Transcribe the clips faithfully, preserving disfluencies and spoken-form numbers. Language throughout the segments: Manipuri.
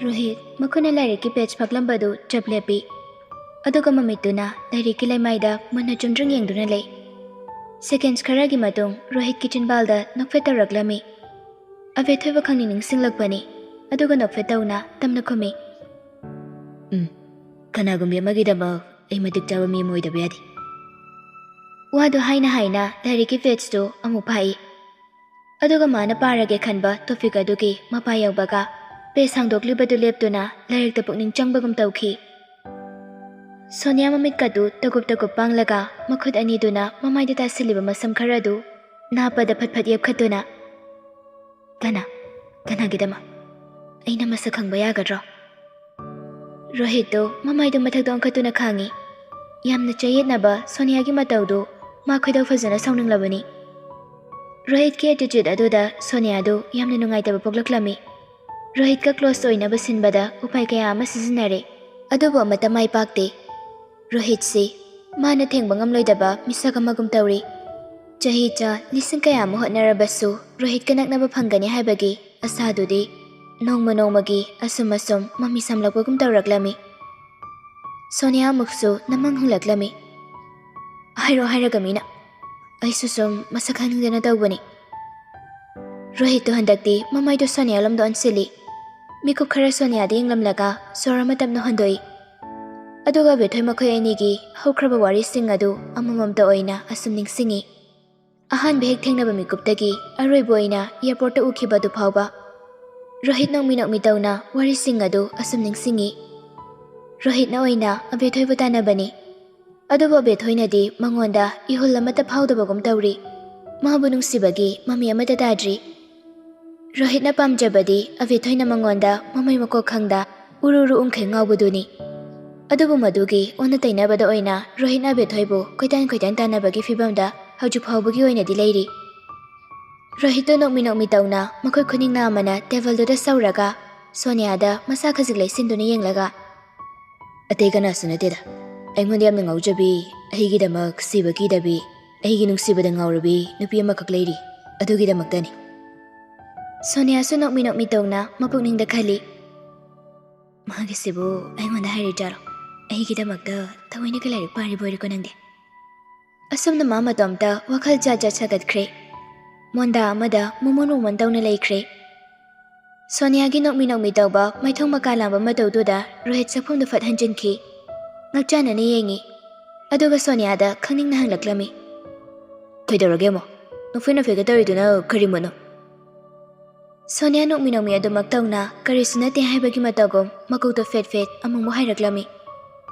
ꯔꯣꯍꯤꯠ ꯃꯈꯨꯠꯅ ꯂꯥꯏꯔꯤꯛꯀꯤ ꯄꯦꯖ ꯐꯥꯛꯂꯝꯕꯗꯨ ꯆꯞ ꯂꯦꯞꯄꯤ꯫ ꯑꯗꯨꯒ ꯃꯃꯤꯠꯇꯨꯅ ꯂꯥꯏꯔꯤꯛꯀꯤ ꯂꯩꯃꯥꯏꯗ ꯃꯨꯟꯅ ꯆꯨꯝꯗ꯭ꯔꯤꯡ ꯌꯦꯡꯗꯨꯅ ꯂꯩ꯫ ꯁꯦꯀꯦꯟꯁ ꯈꯔꯒꯤ ꯃꯇꯨꯡ ꯔꯣꯍꯤꯠꯀꯤ ꯆꯤꯟꯕꯥꯜꯗ ꯅꯣꯛꯐꯦꯠ ꯇꯧꯔꯛꯂꯝꯃꯤ꯫ ꯑꯕꯦꯊꯣꯏꯕ ꯈꯪꯅꯤꯡ ꯅꯤꯡꯁꯤꯡꯂꯛꯄꯅꯤ꯫ ꯑꯗꯨꯒ ꯅꯣꯛꯐꯦꯠ ꯇꯧꯅ ꯇꯞꯅ ꯈꯨꯝꯃꯤ꯫ "ꯎꯝ, ꯀꯅꯥꯒꯨꯝꯕꯤ ꯑꯃꯒꯤꯗꯃꯛ ꯑꯩ ꯃꯇꯤꯛ ꯆꯥꯕ ꯃꯤ ꯑꯃ ꯑꯣꯏꯗꯕ ꯌꯥꯗꯦ꯫" ꯋꯥꯗꯨ ꯍꯥꯏꯅ ꯍꯥꯏꯅ ꯂꯥꯏꯔꯤꯛꯀꯤ ꯄꯦꯖꯇꯨ ꯑꯃꯨꯛ ꯐꯥꯛꯏ꯫ ꯑꯗꯨꯒ ꯃꯥꯅ ꯄꯥꯔꯒꯦ ꯈꯟꯕ ꯇꯣꯄꯤꯛ ꯑꯗꯨꯒꯤ ꯃꯄꯥ ꯌꯧꯕꯒ ꯄꯦꯖ ꯍꯥꯡꯗꯣꯛꯂꯤꯕꯗꯨ ꯂꯦꯞꯇꯨꯅ ꯂꯥꯏꯔꯤꯛꯇ ꯄꯨꯛꯅꯤꯡ ꯆꯪꯕꯒꯨꯝ ꯇꯧꯈꯤ꯫ ꯁꯣꯅꯤꯌꯥ ꯃꯃꯤꯠꯀꯗꯨ ꯇꯒꯨꯞ ꯇꯒꯨꯞ ꯄꯥꯡꯂꯒ ꯃꯈꯨꯠ ꯑꯅꯤꯗꯨꯅ ꯃꯃꯥꯏꯗ ꯇꯥꯁꯤꯜꯂꯤꯕ ꯃꯁꯝ ꯈꯔꯗꯨ ꯅꯥꯞꯄꯗ ꯐꯠ ꯐꯠ ꯌꯦꯞꯈꯠꯇꯨꯅ, "ꯀꯅꯥ? ꯀꯅꯥꯒꯤꯗꯃꯛ? ꯑꯩꯅ ꯃꯁꯛ ꯈꯪꯕ ꯌꯥꯒꯗ꯭ꯔꯣ?" ꯔꯣꯍꯤꯠꯇꯨ ꯃꯃꯥꯏꯗꯨ ꯃꯊꯛꯇ ꯑꯣꯟꯈꯠꯇꯨꯅ ꯈꯥꯡꯉꯤ꯫ ꯌꯥꯝꯅ ꯆꯌꯦꯠꯅꯕ ꯁꯣꯅꯤꯌꯥꯒꯤ ꯃꯇꯧꯗꯨ ꯃꯥ ꯈꯣꯏꯗꯧ ꯐꯖꯅ ꯁꯥꯎꯅꯤꯡꯂꯕꯅꯤ꯫ ꯔꯣꯍꯤꯠꯀꯤ ꯑꯦꯇꯤꯆ꯭ꯌꯨꯠ ꯑꯗꯨꯗ ꯁꯣꯅꯤꯌꯥꯗꯨ ꯌꯥꯝꯅ ꯅꯨꯡꯉꯥꯏꯇꯕ ꯄꯣꯛꯂꯛꯂꯝꯃꯤ꯫ ꯔꯣꯍꯤꯠꯀ ꯀ꯭ꯂꯣꯁ ꯑꯣꯏꯅꯕ ꯁꯤꯟꯕꯗ ꯎꯄꯥꯏ ꯀꯌꯥ ꯑꯃ ꯁꯤꯖꯤꯟꯅꯔꯦ, ꯑꯗꯨꯕꯨ ꯑꯃꯠꯇ ꯃꯥꯏ ꯄꯥꯛꯇꯦ꯫ ꯔꯣꯍꯤꯠꯁꯤ ꯃꯥꯅ ꯊꯦꯡꯕ ꯉꯝꯂꯣꯏꯗꯕ ꯃꯤꯁꯛ ꯑꯃꯒꯨꯝ ꯇꯧꯔꯤ꯫ ꯆꯍꯤ ꯆꯥ ꯂꯤꯁꯤꯡ ꯀꯌꯥ ꯑꯃ ꯍꯣꯠꯅꯔꯕꯁꯨ ꯔꯣꯍꯤꯠꯀ ꯅꯛꯅꯕ ꯐꯪꯒꯅꯤ ꯍꯥꯏꯕꯒꯤ ꯑꯁꯥꯗꯨꯗꯤ ꯅꯣꯡꯃ ꯅꯣꯡꯃꯒꯤ ꯑꯁꯨꯝ ꯑꯁꯨꯝ ꯃꯃꯤ ꯁꯥꯝꯂꯛꯄꯒꯨꯝ ꯇꯧꯔꯛꯂꯝꯃꯤ꯫ ꯁꯣꯅꯤꯌꯥ ꯑꯃꯨꯛꯁꯨ ꯅꯃꯪ ꯍꯨꯜꯂꯛꯂꯝꯃꯤ꯫ "ꯍꯥꯏꯔꯣ ꯍꯥꯏꯔꯒ ꯃꯤꯅ, ꯑꯩꯁꯨ ꯁꯨꯝ ꯃꯁꯛ ꯈꯪꯅꯤꯡꯗꯅ ꯇꯧꯕꯅꯤ꯫" ꯔꯣꯍꯤꯠꯇꯣ ꯍꯟꯗꯛꯇꯤ ꯃꯃꯥꯏꯗꯣ ꯁꯣꯅꯤꯌꯥ ꯂꯣꯝꯗ ꯑꯣꯟꯁꯤꯜꯂꯤ꯫ ꯃꯤꯀꯨꯞ ꯈꯔ ꯁꯣꯅꯤꯌꯥꯗ ꯌꯦꯡꯂꯝꯂꯒ ꯁꯣꯔ ꯑꯃ ꯇꯞꯅ ꯍꯣꯟꯗꯣꯛꯏ꯫ ꯑꯗꯨꯒ ꯕꯦꯊꯣꯏ ꯃꯈꯣꯏ ꯑꯅꯤꯒꯤ ꯍꯧꯈ꯭ꯔꯕ ꯋꯥꯔꯤꯁꯤꯡ ꯑꯗꯨ ꯑꯃꯃꯝꯇ ꯑꯣꯏꯅ ꯑꯁꯨꯝ ꯅꯤꯡꯁꯤꯡꯉꯤ꯫ ꯑꯍꯥꯟꯕ ꯍꯦꯛ ꯊꯦꯡꯅꯕ ꯃꯤꯀꯨꯞꯇꯒꯤ ꯑꯔꯣꯏꯕ ꯑꯣꯏꯅ ꯑꯦꯌꯔꯄꯣꯔꯠꯇ ꯎꯈꯤꯕꯗꯨ ꯐꯥꯎꯕ꯫ ꯔꯣꯍꯤꯠ ꯅꯣꯛꯃꯤ ꯅꯣꯛꯃꯤ ꯇꯧꯅ ꯋꯥꯔꯤꯁꯤꯡ ꯑꯗꯨ ꯑꯁꯨꯝ ꯅꯤꯡꯁꯤꯡꯉꯤ꯫ ꯔꯣꯍꯤꯠꯅ ꯑꯣꯏꯅ ꯑꯕꯦꯊꯣꯏꯕꯨ ꯇꯥꯟꯅꯕꯅꯤ꯫ ꯑꯗꯨꯕꯨ ꯑꯕꯦꯊꯣꯏꯅꯗꯤ ꯃꯉꯣꯟꯗ ꯏꯍꯨꯜ ꯑꯃꯠꯇ ꯐꯥꯎꯗꯕꯒꯨꯝ ꯇꯧꯔꯤ꯫ ꯃꯥꯕꯨ ꯅꯨꯡꯁꯤꯕꯒꯤ ꯃꯃꯤ ꯑꯃꯠꯇ ꯇꯥꯗ꯭ꯔꯤ꯫ ꯔꯣꯍꯤꯠꯅ ꯄꯥꯝꯖꯕꯗꯤ ꯑꯕꯦꯊꯣꯏꯅ ꯃꯉꯣꯟꯗ ꯃꯃꯩ ꯃꯀꯣꯛ ꯈꯪꯗ ꯎꯔꯨ ꯎꯔꯨ ꯎꯪꯈꯩ ꯉꯥꯎꯕꯗꯨꯅꯤ꯫ ꯑꯗꯨꯕꯨ ꯃꯗꯨꯒꯤ ꯑꯣꯟꯅ ꯇꯩꯅꯕꯗ ꯑꯣꯏꯅ ꯔꯣꯍꯤꯠꯅ ꯑꯕꯦꯊꯣꯏꯕꯨ ꯀꯣꯏꯇꯥꯟ ꯀꯣꯏꯇꯥꯟ ꯇꯥꯟꯅꯕꯒꯤ ꯐꯤꯕꯝꯗ ꯍꯧꯖꯤꯛ ꯐꯥꯎꯕꯒꯤ ꯑꯣꯏꯅꯗꯤ ꯂꯩꯔꯤ꯫ ꯔꯣꯍꯤꯠꯇꯣ ꯅꯣꯛꯃꯤ ꯅꯣꯛꯃꯤ ꯇꯧꯅ ꯃꯈꯨꯠ ꯈꯨꯅꯤꯡ ꯅꯥꯝꯃꯅ ꯇꯦꯕꯜꯗꯨꯗ ꯁꯧꯔꯒ ꯁꯣꯅꯤꯌꯥꯗ ꯃꯁꯥ ꯈꯖꯤꯛ ꯂꯩꯁꯤꯟꯗꯨꯅ ꯌꯦꯡꯂꯒ, "ꯑꯇꯩ ꯀꯅꯥꯁꯨ ꯅꯠꯇꯦꯗ, ꯑꯩꯉꯣꯟꯗ ꯌꯥꯝꯅ ꯉꯥꯎꯖꯕꯤ, ꯑꯩꯒꯤꯗꯃꯛ ꯁꯤꯕ ꯀꯤꯗꯕꯤ, ꯑꯩꯒꯤ ꯅꯨꯡꯁꯤꯕꯗ ꯉꯥꯎꯔꯕꯤ ꯅꯨꯄꯤ ꯑꯃꯈꯛ ꯂꯩꯔꯤ꯫ ꯑꯗꯨꯒꯤꯗꯃꯛꯇꯅꯤ꯫" ꯁꯣꯅꯤꯌꯥꯁꯨ ꯅꯣꯛꯃꯤ ꯅꯣꯛꯃꯤ ꯇꯧꯅ ꯃꯄꯨꯛꯅꯤꯡꯗ ꯈꯜꯂꯤ꯫ ꯃꯥꯒꯤꯁꯤꯕꯨ ꯑꯩꯉꯣꯟꯗ ꯍꯥꯏꯔꯤꯖꯥꯠꯂꯣ? ꯑꯩꯒꯤꯗꯃꯛꯇ ꯊꯑꯣꯏꯅꯒ ꯂꯥꯏꯔꯤꯛ ꯄꯥꯔꯤꯕ ꯑꯣꯏꯔꯦꯀꯣ ꯅꯪꯗꯤ? ꯑꯁꯨꯝꯅ ꯃꯥ ꯃꯇꯣꯝꯇ ꯋꯥꯈꯜ ꯖꯥꯠ ꯖꯥꯠ ꯁꯥꯒꯠꯈ꯭ꯔꯦ꯫ ꯃꯣꯟꯗꯥ ꯑꯃꯗ ꯃꯣꯃꯣꯟ ꯃꯣꯃꯣꯟ ꯇꯧꯅ ꯂꯩꯈ꯭ꯔꯦ꯫ ꯁꯣꯅꯤꯌꯥꯒꯤ ꯅꯣꯛꯃꯤ ꯅꯣꯛꯃꯤ ꯇꯧꯕ ꯃꯥꯏꯊꯣꯡ ꯃꯀꯥ ꯂꯥꯝꯕ ꯃꯇꯧꯗꯨꯗ ꯔꯣꯍꯤꯠ ꯆꯥꯛꯐꯝꯗꯨ ꯐꯠ ꯍꯟꯖꯤꯟꯈꯤ꯫ ꯉꯛꯆꯥꯟꯅꯅ ꯌꯦꯡꯉꯤ꯫ ꯑꯗꯨꯒ ꯁꯣꯅꯤꯌꯥꯗ ꯈꯪꯅꯤꯡꯅ ꯍꯪꯂꯛꯂꯝꯃꯤ, "ꯀꯩꯗꯧꯔꯒꯦ ꯑꯃꯨꯛ? ꯅꯣꯛꯐꯦꯠ ꯅꯣꯛꯐꯦꯠꯀ ꯇꯧꯔꯤꯗꯨꯅ ꯀꯔꯤ ꯃꯨꯠꯅꯣ?" ꯁꯣꯅꯤꯌꯥ ꯅꯣꯛꯃꯤ ꯅꯣꯛꯃꯤ ꯑꯗꯨꯃꯛ ꯇꯧꯅ ꯀꯔꯤꯁꯨ ꯅꯠꯇꯦ ꯍꯥꯏꯕꯒꯤ ꯃꯇꯧꯒꯨꯝ ꯃꯀꯣꯛꯇꯣ ꯐꯦꯠ ꯐꯦꯠ ꯑꯃꯨꯛꯃꯨꯛ ꯍꯥꯏꯔꯛꯂꯝꯃꯤ꯫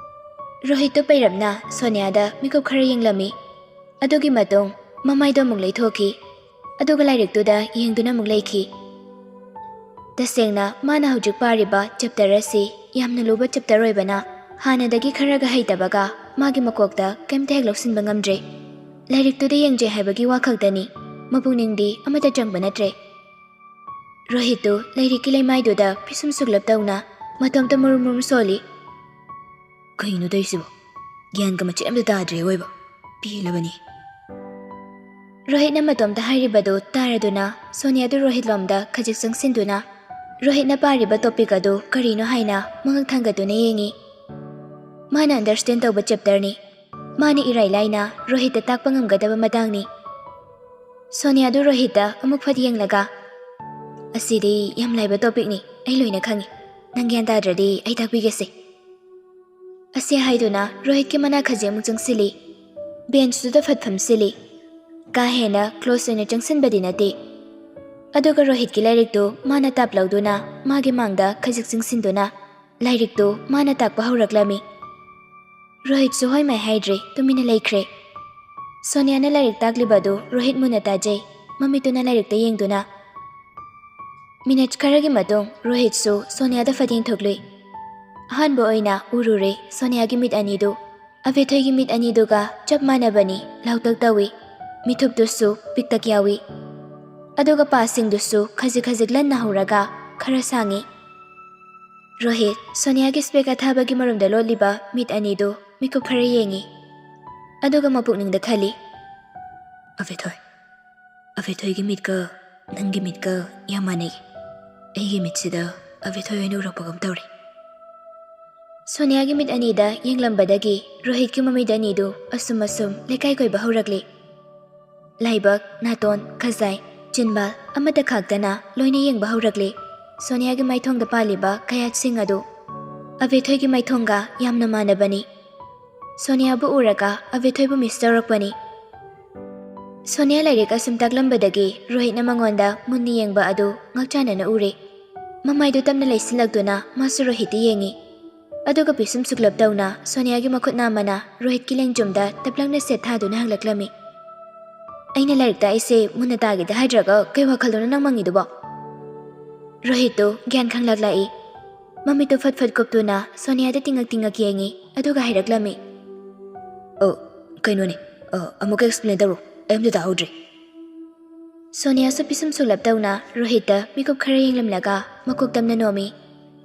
ꯔꯣꯍꯤꯠꯇꯣ ꯄꯩꯔꯞꯅ ꯁꯣꯅꯤꯌꯥꯗ ꯃꯤꯀꯨꯞ ꯈꯔ ꯌꯦꯡꯂꯝꯃꯤ꯫ ꯑꯗꯨꯒꯤ ꯃꯇꯨꯡ ꯃꯃꯥꯏꯗꯣ ꯑꯃꯨꯛ ꯂꯩꯊꯣꯛꯈꯤ꯫ ꯑꯗꯨꯒ ꯂꯥꯏꯔꯤꯛꯇꯨꯗ ꯌꯦꯡꯗꯨꯅ ꯑꯃꯨꯛ ꯂꯩꯈꯤ꯫ ꯇꯁꯦꯡꯅ ꯃꯥꯅ ꯍꯧꯖꯤꯛ ꯄꯥꯔꯤꯕ ꯆꯦꯞꯇꯔ ꯑꯁꯤ ꯌꯥꯝꯅ ꯂꯨꯕ ꯆꯦꯞꯇꯔ ꯑꯣꯏꯕꯅ ꯍꯥꯟꯅꯗꯒꯤ ꯈꯔꯒ ꯍꯩꯇꯕꯒ ꯃꯥꯒꯤ ꯃꯀꯣꯛꯇ ꯀꯩꯝꯇ ꯍꯦꯛ ꯂꯧꯁꯤꯟꯕ ꯉꯝꯗ꯭ꯔꯦ꯫ ꯂꯥꯏꯔꯤꯛꯇꯨꯗ ꯌꯦꯡꯖꯩ ꯍꯥꯏꯕꯒꯤ ꯋꯥꯈꯛꯇꯅꯤ, ꯃꯄꯨꯛꯅꯤꯡꯗꯤ ꯑꯃꯠꯇ ꯆꯪꯕ ꯅꯠꯇ꯭ꯔꯦ꯫ ꯔꯣꯍꯤꯠꯇꯨ ꯂꯥꯏꯔꯤꯛꯀꯤ ꯂꯩꯃꯥꯏꯗꯨꯗ ꯄꯤꯁꯨꯝ ꯁꯨꯛꯂꯞ ꯇꯧꯅ ꯃꯇꯣꯝꯇ ꯃꯨꯔꯨꯝ ꯃꯨꯔꯨꯝ ꯁꯣꯜꯂꯤ꯫ "ꯀꯩꯅꯣ ꯇꯧꯔꯤꯁꯤꯕꯣ? ꯒ꯭ꯌꯥꯟꯒ ꯃꯆꯦꯠ ꯑꯝꯇ ꯇꯥꯗ꯭ꯔꯦ ꯑꯣꯏꯕ꯫ ꯄꯦꯜꯂꯕꯅꯤ!" ꯔꯣꯍꯤꯠꯅ ꯃꯇꯣꯝꯇ ꯍꯥꯏꯔꯤꯕꯗꯨ ꯇꯥꯔꯗꯨꯅ ꯁꯣꯅꯤꯌꯥꯗꯨ ꯔꯣꯍꯤꯠꯂꯣꯝꯗ ꯈꯖꯤꯛ ꯆꯪꯁꯤꯟꯗꯨꯅ ꯔꯣꯍꯤꯠꯅ ꯄꯥꯔꯤꯕ ꯇꯣꯄꯤꯛ ꯑꯗꯨ ꯀꯔꯤꯅꯣ ꯍꯥꯏꯅ ꯃꯉꯛ ꯊꯥꯡꯒꯠꯇꯨꯅ ꯌꯦꯡꯉꯤ꯫ ꯃꯥꯅ ꯑꯟꯗꯔꯁꯇꯦꯟ ꯇꯧꯕ ꯆꯦꯞꯇꯔꯅꯤ꯫ ꯃꯥꯅ ꯏꯔꯥꯏ ꯂꯥꯏꯅ ꯔꯣꯍꯤꯠꯇ ꯇꯥꯛꯄ ꯉꯝꯒꯗꯕ ꯃꯇꯥꯡꯅꯤ꯫ ꯁꯣꯅꯤꯌꯥꯗꯨ ꯔꯣꯍꯤꯠꯇ ꯑꯃꯨꯛ ꯐꯠ ꯌꯦꯡꯂꯒ, "ꯑꯁꯤꯗꯤ ꯌꯥꯝ ꯂꯥꯏꯕ ꯇꯣꯄꯤꯛꯅꯤ, ꯑꯩ ꯂꯣꯏꯅ ꯈꯪꯉꯤ꯫ ꯅꯪ ꯒ꯭ꯌꯥꯟ ꯇꯥꯗ꯭ꯔꯗꯤ ꯑꯩ ꯇꯥꯛꯄꯤꯒꯦꯁꯦ"꯫ ꯑꯁꯤ ꯍꯥꯏꯗꯨꯅ ꯔꯣꯍꯤꯠꯀꯤ ꯃꯅꯥꯛ ꯈꯖꯤꯛ ꯑꯃꯨꯛ ꯆꯪꯁꯤꯜꯂꯤ꯫ ꯕꯦꯟꯁꯇꯨꯗ ꯐꯠ ꯐꯝꯁꯤꯜꯂꯤ꯫ ꯀꯥ ꯍꯦꯟꯅ ꯀ꯭ꯂꯣꯁ ꯑꯣꯏꯅ ꯆꯪꯁꯤꯟꯕꯗꯤ ꯅꯠꯇꯦ꯫ ꯑꯗꯨꯒ ꯔꯣꯍꯤꯠꯀꯤ ꯂꯥꯏꯔꯤꯛꯇꯨ ꯃꯥꯅ ꯇꯥꯞ ꯂꯧꯗꯨꯅ ꯃꯥꯒꯤ ꯃꯥꯡꯗ ꯈꯖꯤꯛ ꯆꯪꯁꯤꯟꯗꯨꯅ ꯂꯥꯏꯔꯤꯛꯇꯨ ꯃꯥꯅ ꯇꯥꯛꯄ ꯍꯧꯔꯛꯂꯝꯃꯤ꯫ ꯔꯣꯍꯤꯠꯁꯨ ꯍꯣꯏ ꯃꯥꯏ ꯍꯥꯏꯗ꯭ꯔꯦ, ꯇꯨꯃꯤꯟꯅ ꯂꯩꯈ꯭ꯔꯦ꯫ ꯁꯣꯅꯤꯌꯥꯅ ꯂꯥꯏꯔꯤꯛ ꯇꯥꯛꯂꯤꯕ ꯑꯗꯨ ꯔꯣꯍꯤꯠ ꯃꯨꯟꯅ ꯇꯥꯖꯩ, ꯃꯃꯤꯠꯇꯨꯅ ꯂꯥꯏꯔꯤꯛꯇ ꯌꯦꯡꯗꯨꯅ꯫ ꯃꯤꯅꯠ ꯈꯔꯒꯤ ꯃꯇꯨꯡ ꯔꯣꯍꯤꯠꯁꯨ ꯁꯣꯅꯤꯌꯥꯗ ꯐꯠ ꯌꯦꯡꯊꯣꯛꯂꯨꯏ꯫ ꯑꯍꯥꯟꯕ ꯑꯣꯏꯅ ꯎꯔꯨꯔꯦ ꯁꯣꯅꯤꯌꯥꯒꯤ ꯃꯤꯠ ꯑꯅꯤꯗꯨ꯫ ꯑꯕꯦꯊꯣꯏꯒꯤ ꯃꯤꯠ ꯑꯅꯤꯗꯨꯒ ꯆꯞ ꯃꯥꯟꯅꯕꯅꯤ, ꯂꯥꯎꯇꯛ ꯇꯧꯏ꯫ ꯃꯤꯊꯨꯞꯇꯨꯁꯨ ꯄꯤꯛꯇꯛ ꯌꯥꯎꯏ꯫ ꯑꯗꯨꯒ ꯄꯥꯁꯤꯡꯗꯨꯁꯨ ꯈꯖꯤꯛ ꯈꯖꯤꯛ ꯂꯟꯅ ꯍꯧꯔꯒ ꯈꯔ ꯁꯥꯡꯉꯤ꯫ ꯔꯣꯍꯤꯠ, ꯁꯣꯅꯤꯌꯥꯒꯤ ꯁ꯭ꯄꯦꯛ ꯑꯊꯥꯕꯒꯤ ꯃꯔꯨꯝꯗ ꯂꯣꯠꯂꯤꯕ ꯃꯤꯠ ꯑꯅꯤꯗꯨ ꯃꯤꯀꯨꯞ ꯈꯔ ꯌꯦꯡꯉꯤ꯫ ꯑꯗꯨꯒ ꯃꯄꯨꯛꯅꯤꯡꯗ ꯈꯜꯂꯤ, "ꯑꯕꯦꯊꯣꯏ, ꯑꯕꯦꯊꯣꯏꯒꯤ ꯃꯤꯠꯀ ꯅꯪꯒꯤ ꯃꯤꯠꯀ ꯌꯥꯝ ꯃꯥꯟꯅꯩ꯫ ꯑꯩꯒꯤ ꯃꯤꯠꯁꯤꯗ ꯑꯕꯦꯊꯣꯏ ꯑꯣꯏꯅ ꯎꯔꯛꯄꯒꯨꯝ ꯇꯧꯔꯦ"꯫ ꯁꯣꯅꯤꯌꯥꯒꯤ ꯃꯤꯠ ꯑꯅꯤꯗ ꯌꯦꯡꯂꯝꯕꯗꯒꯤ ꯔꯣꯍꯤꯠꯀꯤ ꯃꯃꯤꯠ ꯑꯅꯤꯗꯨ ꯑꯁꯨꯝ ꯑꯁꯨꯝ ꯂꯩꯀꯥꯏ ꯀꯣꯏꯕ ꯍꯧꯔꯛꯂꯤ꯫ ꯂꯥꯏꯕꯛ, ꯅꯥꯇꯣꯟ, ꯈꯖꯥꯏ, ꯆꯤꯟꯕꯥꯜ ꯑꯃꯠꯇ ꯈꯥꯛꯇꯅ ꯂꯣꯏꯅ ꯌꯦꯡꯕ ꯍꯧꯔꯛꯂꯤ꯫ ꯁꯣꯅꯤꯌꯥꯒꯤ ꯃꯥꯏꯊꯣꯡꯗ ꯄꯥꯜꯂꯤꯕ ꯀꯌꯥꯠꯁꯤꯡ ꯑꯗꯨ ꯑꯕꯦꯊꯣꯏꯒꯤ ꯃꯥꯏꯊꯣꯡꯒ ꯌꯥꯝꯅ ꯃꯥꯟꯅꯕꯅꯤ꯫ ꯁꯣꯅꯤꯌꯥꯕꯨ ꯎꯔꯒ ꯑꯕꯦꯊꯣꯏꯕꯨ ꯃꯤꯁ ꯇꯧꯔꯛꯄꯅꯤ꯫ ꯁꯣꯅꯤꯌꯥ ꯂꯥꯏꯔꯤꯛ ꯑꯁꯨꯝ ꯇꯥꯛꯂꯝꯕꯗꯒꯤ ꯔꯣꯍꯤꯠꯅ ꯃꯉꯣꯟꯗ ꯃꯨꯟꯅ ꯌꯦꯡꯕ ꯑꯗꯨ ꯉꯥꯛꯆꯥꯟꯅꯅ ꯎꯔꯦ꯫ ꯃꯃꯥꯏꯗꯨ ꯇꯞꯅ ꯂꯩꯁꯤꯜꯂꯛꯇꯨꯅ ꯃꯥꯁꯨ ꯔꯣꯍꯤꯠꯇ ꯌꯦꯡꯉꯤ꯫ ꯑꯗꯨꯒ ꯄꯤꯁꯨꯝ ꯁꯨꯛꯂꯞ ꯇꯧꯅ ꯁꯣꯅꯤꯌꯥꯒꯤ ꯃꯈꯨꯠ ꯅꯥꯝꯃꯅ ꯔꯣꯍꯤꯠꯀꯤ ꯂꯦꯡꯖꯨꯝꯗ ꯇꯞꯂꯞꯅ ꯁꯦꯠ ꯊꯥꯗꯨꯅ ꯍꯪꯂꯛꯂꯝꯃꯤ꯫ "ꯑꯩꯅ ꯂꯥꯏꯔꯤꯛ ꯇꯥꯛꯏꯁꯦ ꯃꯨꯟꯅ ꯇꯥꯒꯦꯗ ꯍꯥꯏꯗ꯭ꯔꯒ ꯀꯩ ꯋꯥꯈꯜꯗꯨꯅ ꯅꯪ ꯃꯪꯉꯤꯗꯨꯕꯣ?" ꯔꯣꯍꯤꯠꯇꯨ ꯒ꯭ꯌꯥꯟ ꯈꯪꯂꯛꯂꯛꯏ꯫ ꯃꯃꯤꯠꯇꯨ ꯐꯠ ꯐꯠ ꯀꯨꯞꯇꯨꯅ ꯁꯣꯅꯤꯌꯥꯗ ꯇꯤꯡꯉꯛ ꯇꯤꯡꯉꯛ ꯌꯦꯡꯉꯤ, ꯑꯗꯨꯒ ꯍꯥꯏꯔꯛꯂꯝꯃꯤ꯫ "ꯑꯣ, ꯀꯩꯅꯣꯅꯦ, ꯑ, ꯑꯃꯨꯛꯀ ꯑꯦꯛꯁꯄ꯭ꯂꯦꯟ ꯇꯧꯔꯣ, ꯑꯩ ꯑꯝꯇ ꯇꯥꯍꯧꯗ꯭ꯔꯦ꯫" ꯁꯣꯅꯤꯌꯥꯁꯨ ꯄꯤꯁꯨꯝ ꯁꯨꯛꯂꯞ ꯇꯧꯅ ꯔꯣꯍꯤꯠꯇ ꯃꯤꯀꯨꯞ ꯈꯔ ꯌꯦꯡꯂꯝꯂꯒ ꯃꯀꯣꯛ ꯇꯝꯅ ꯅꯣꯝꯃꯤ,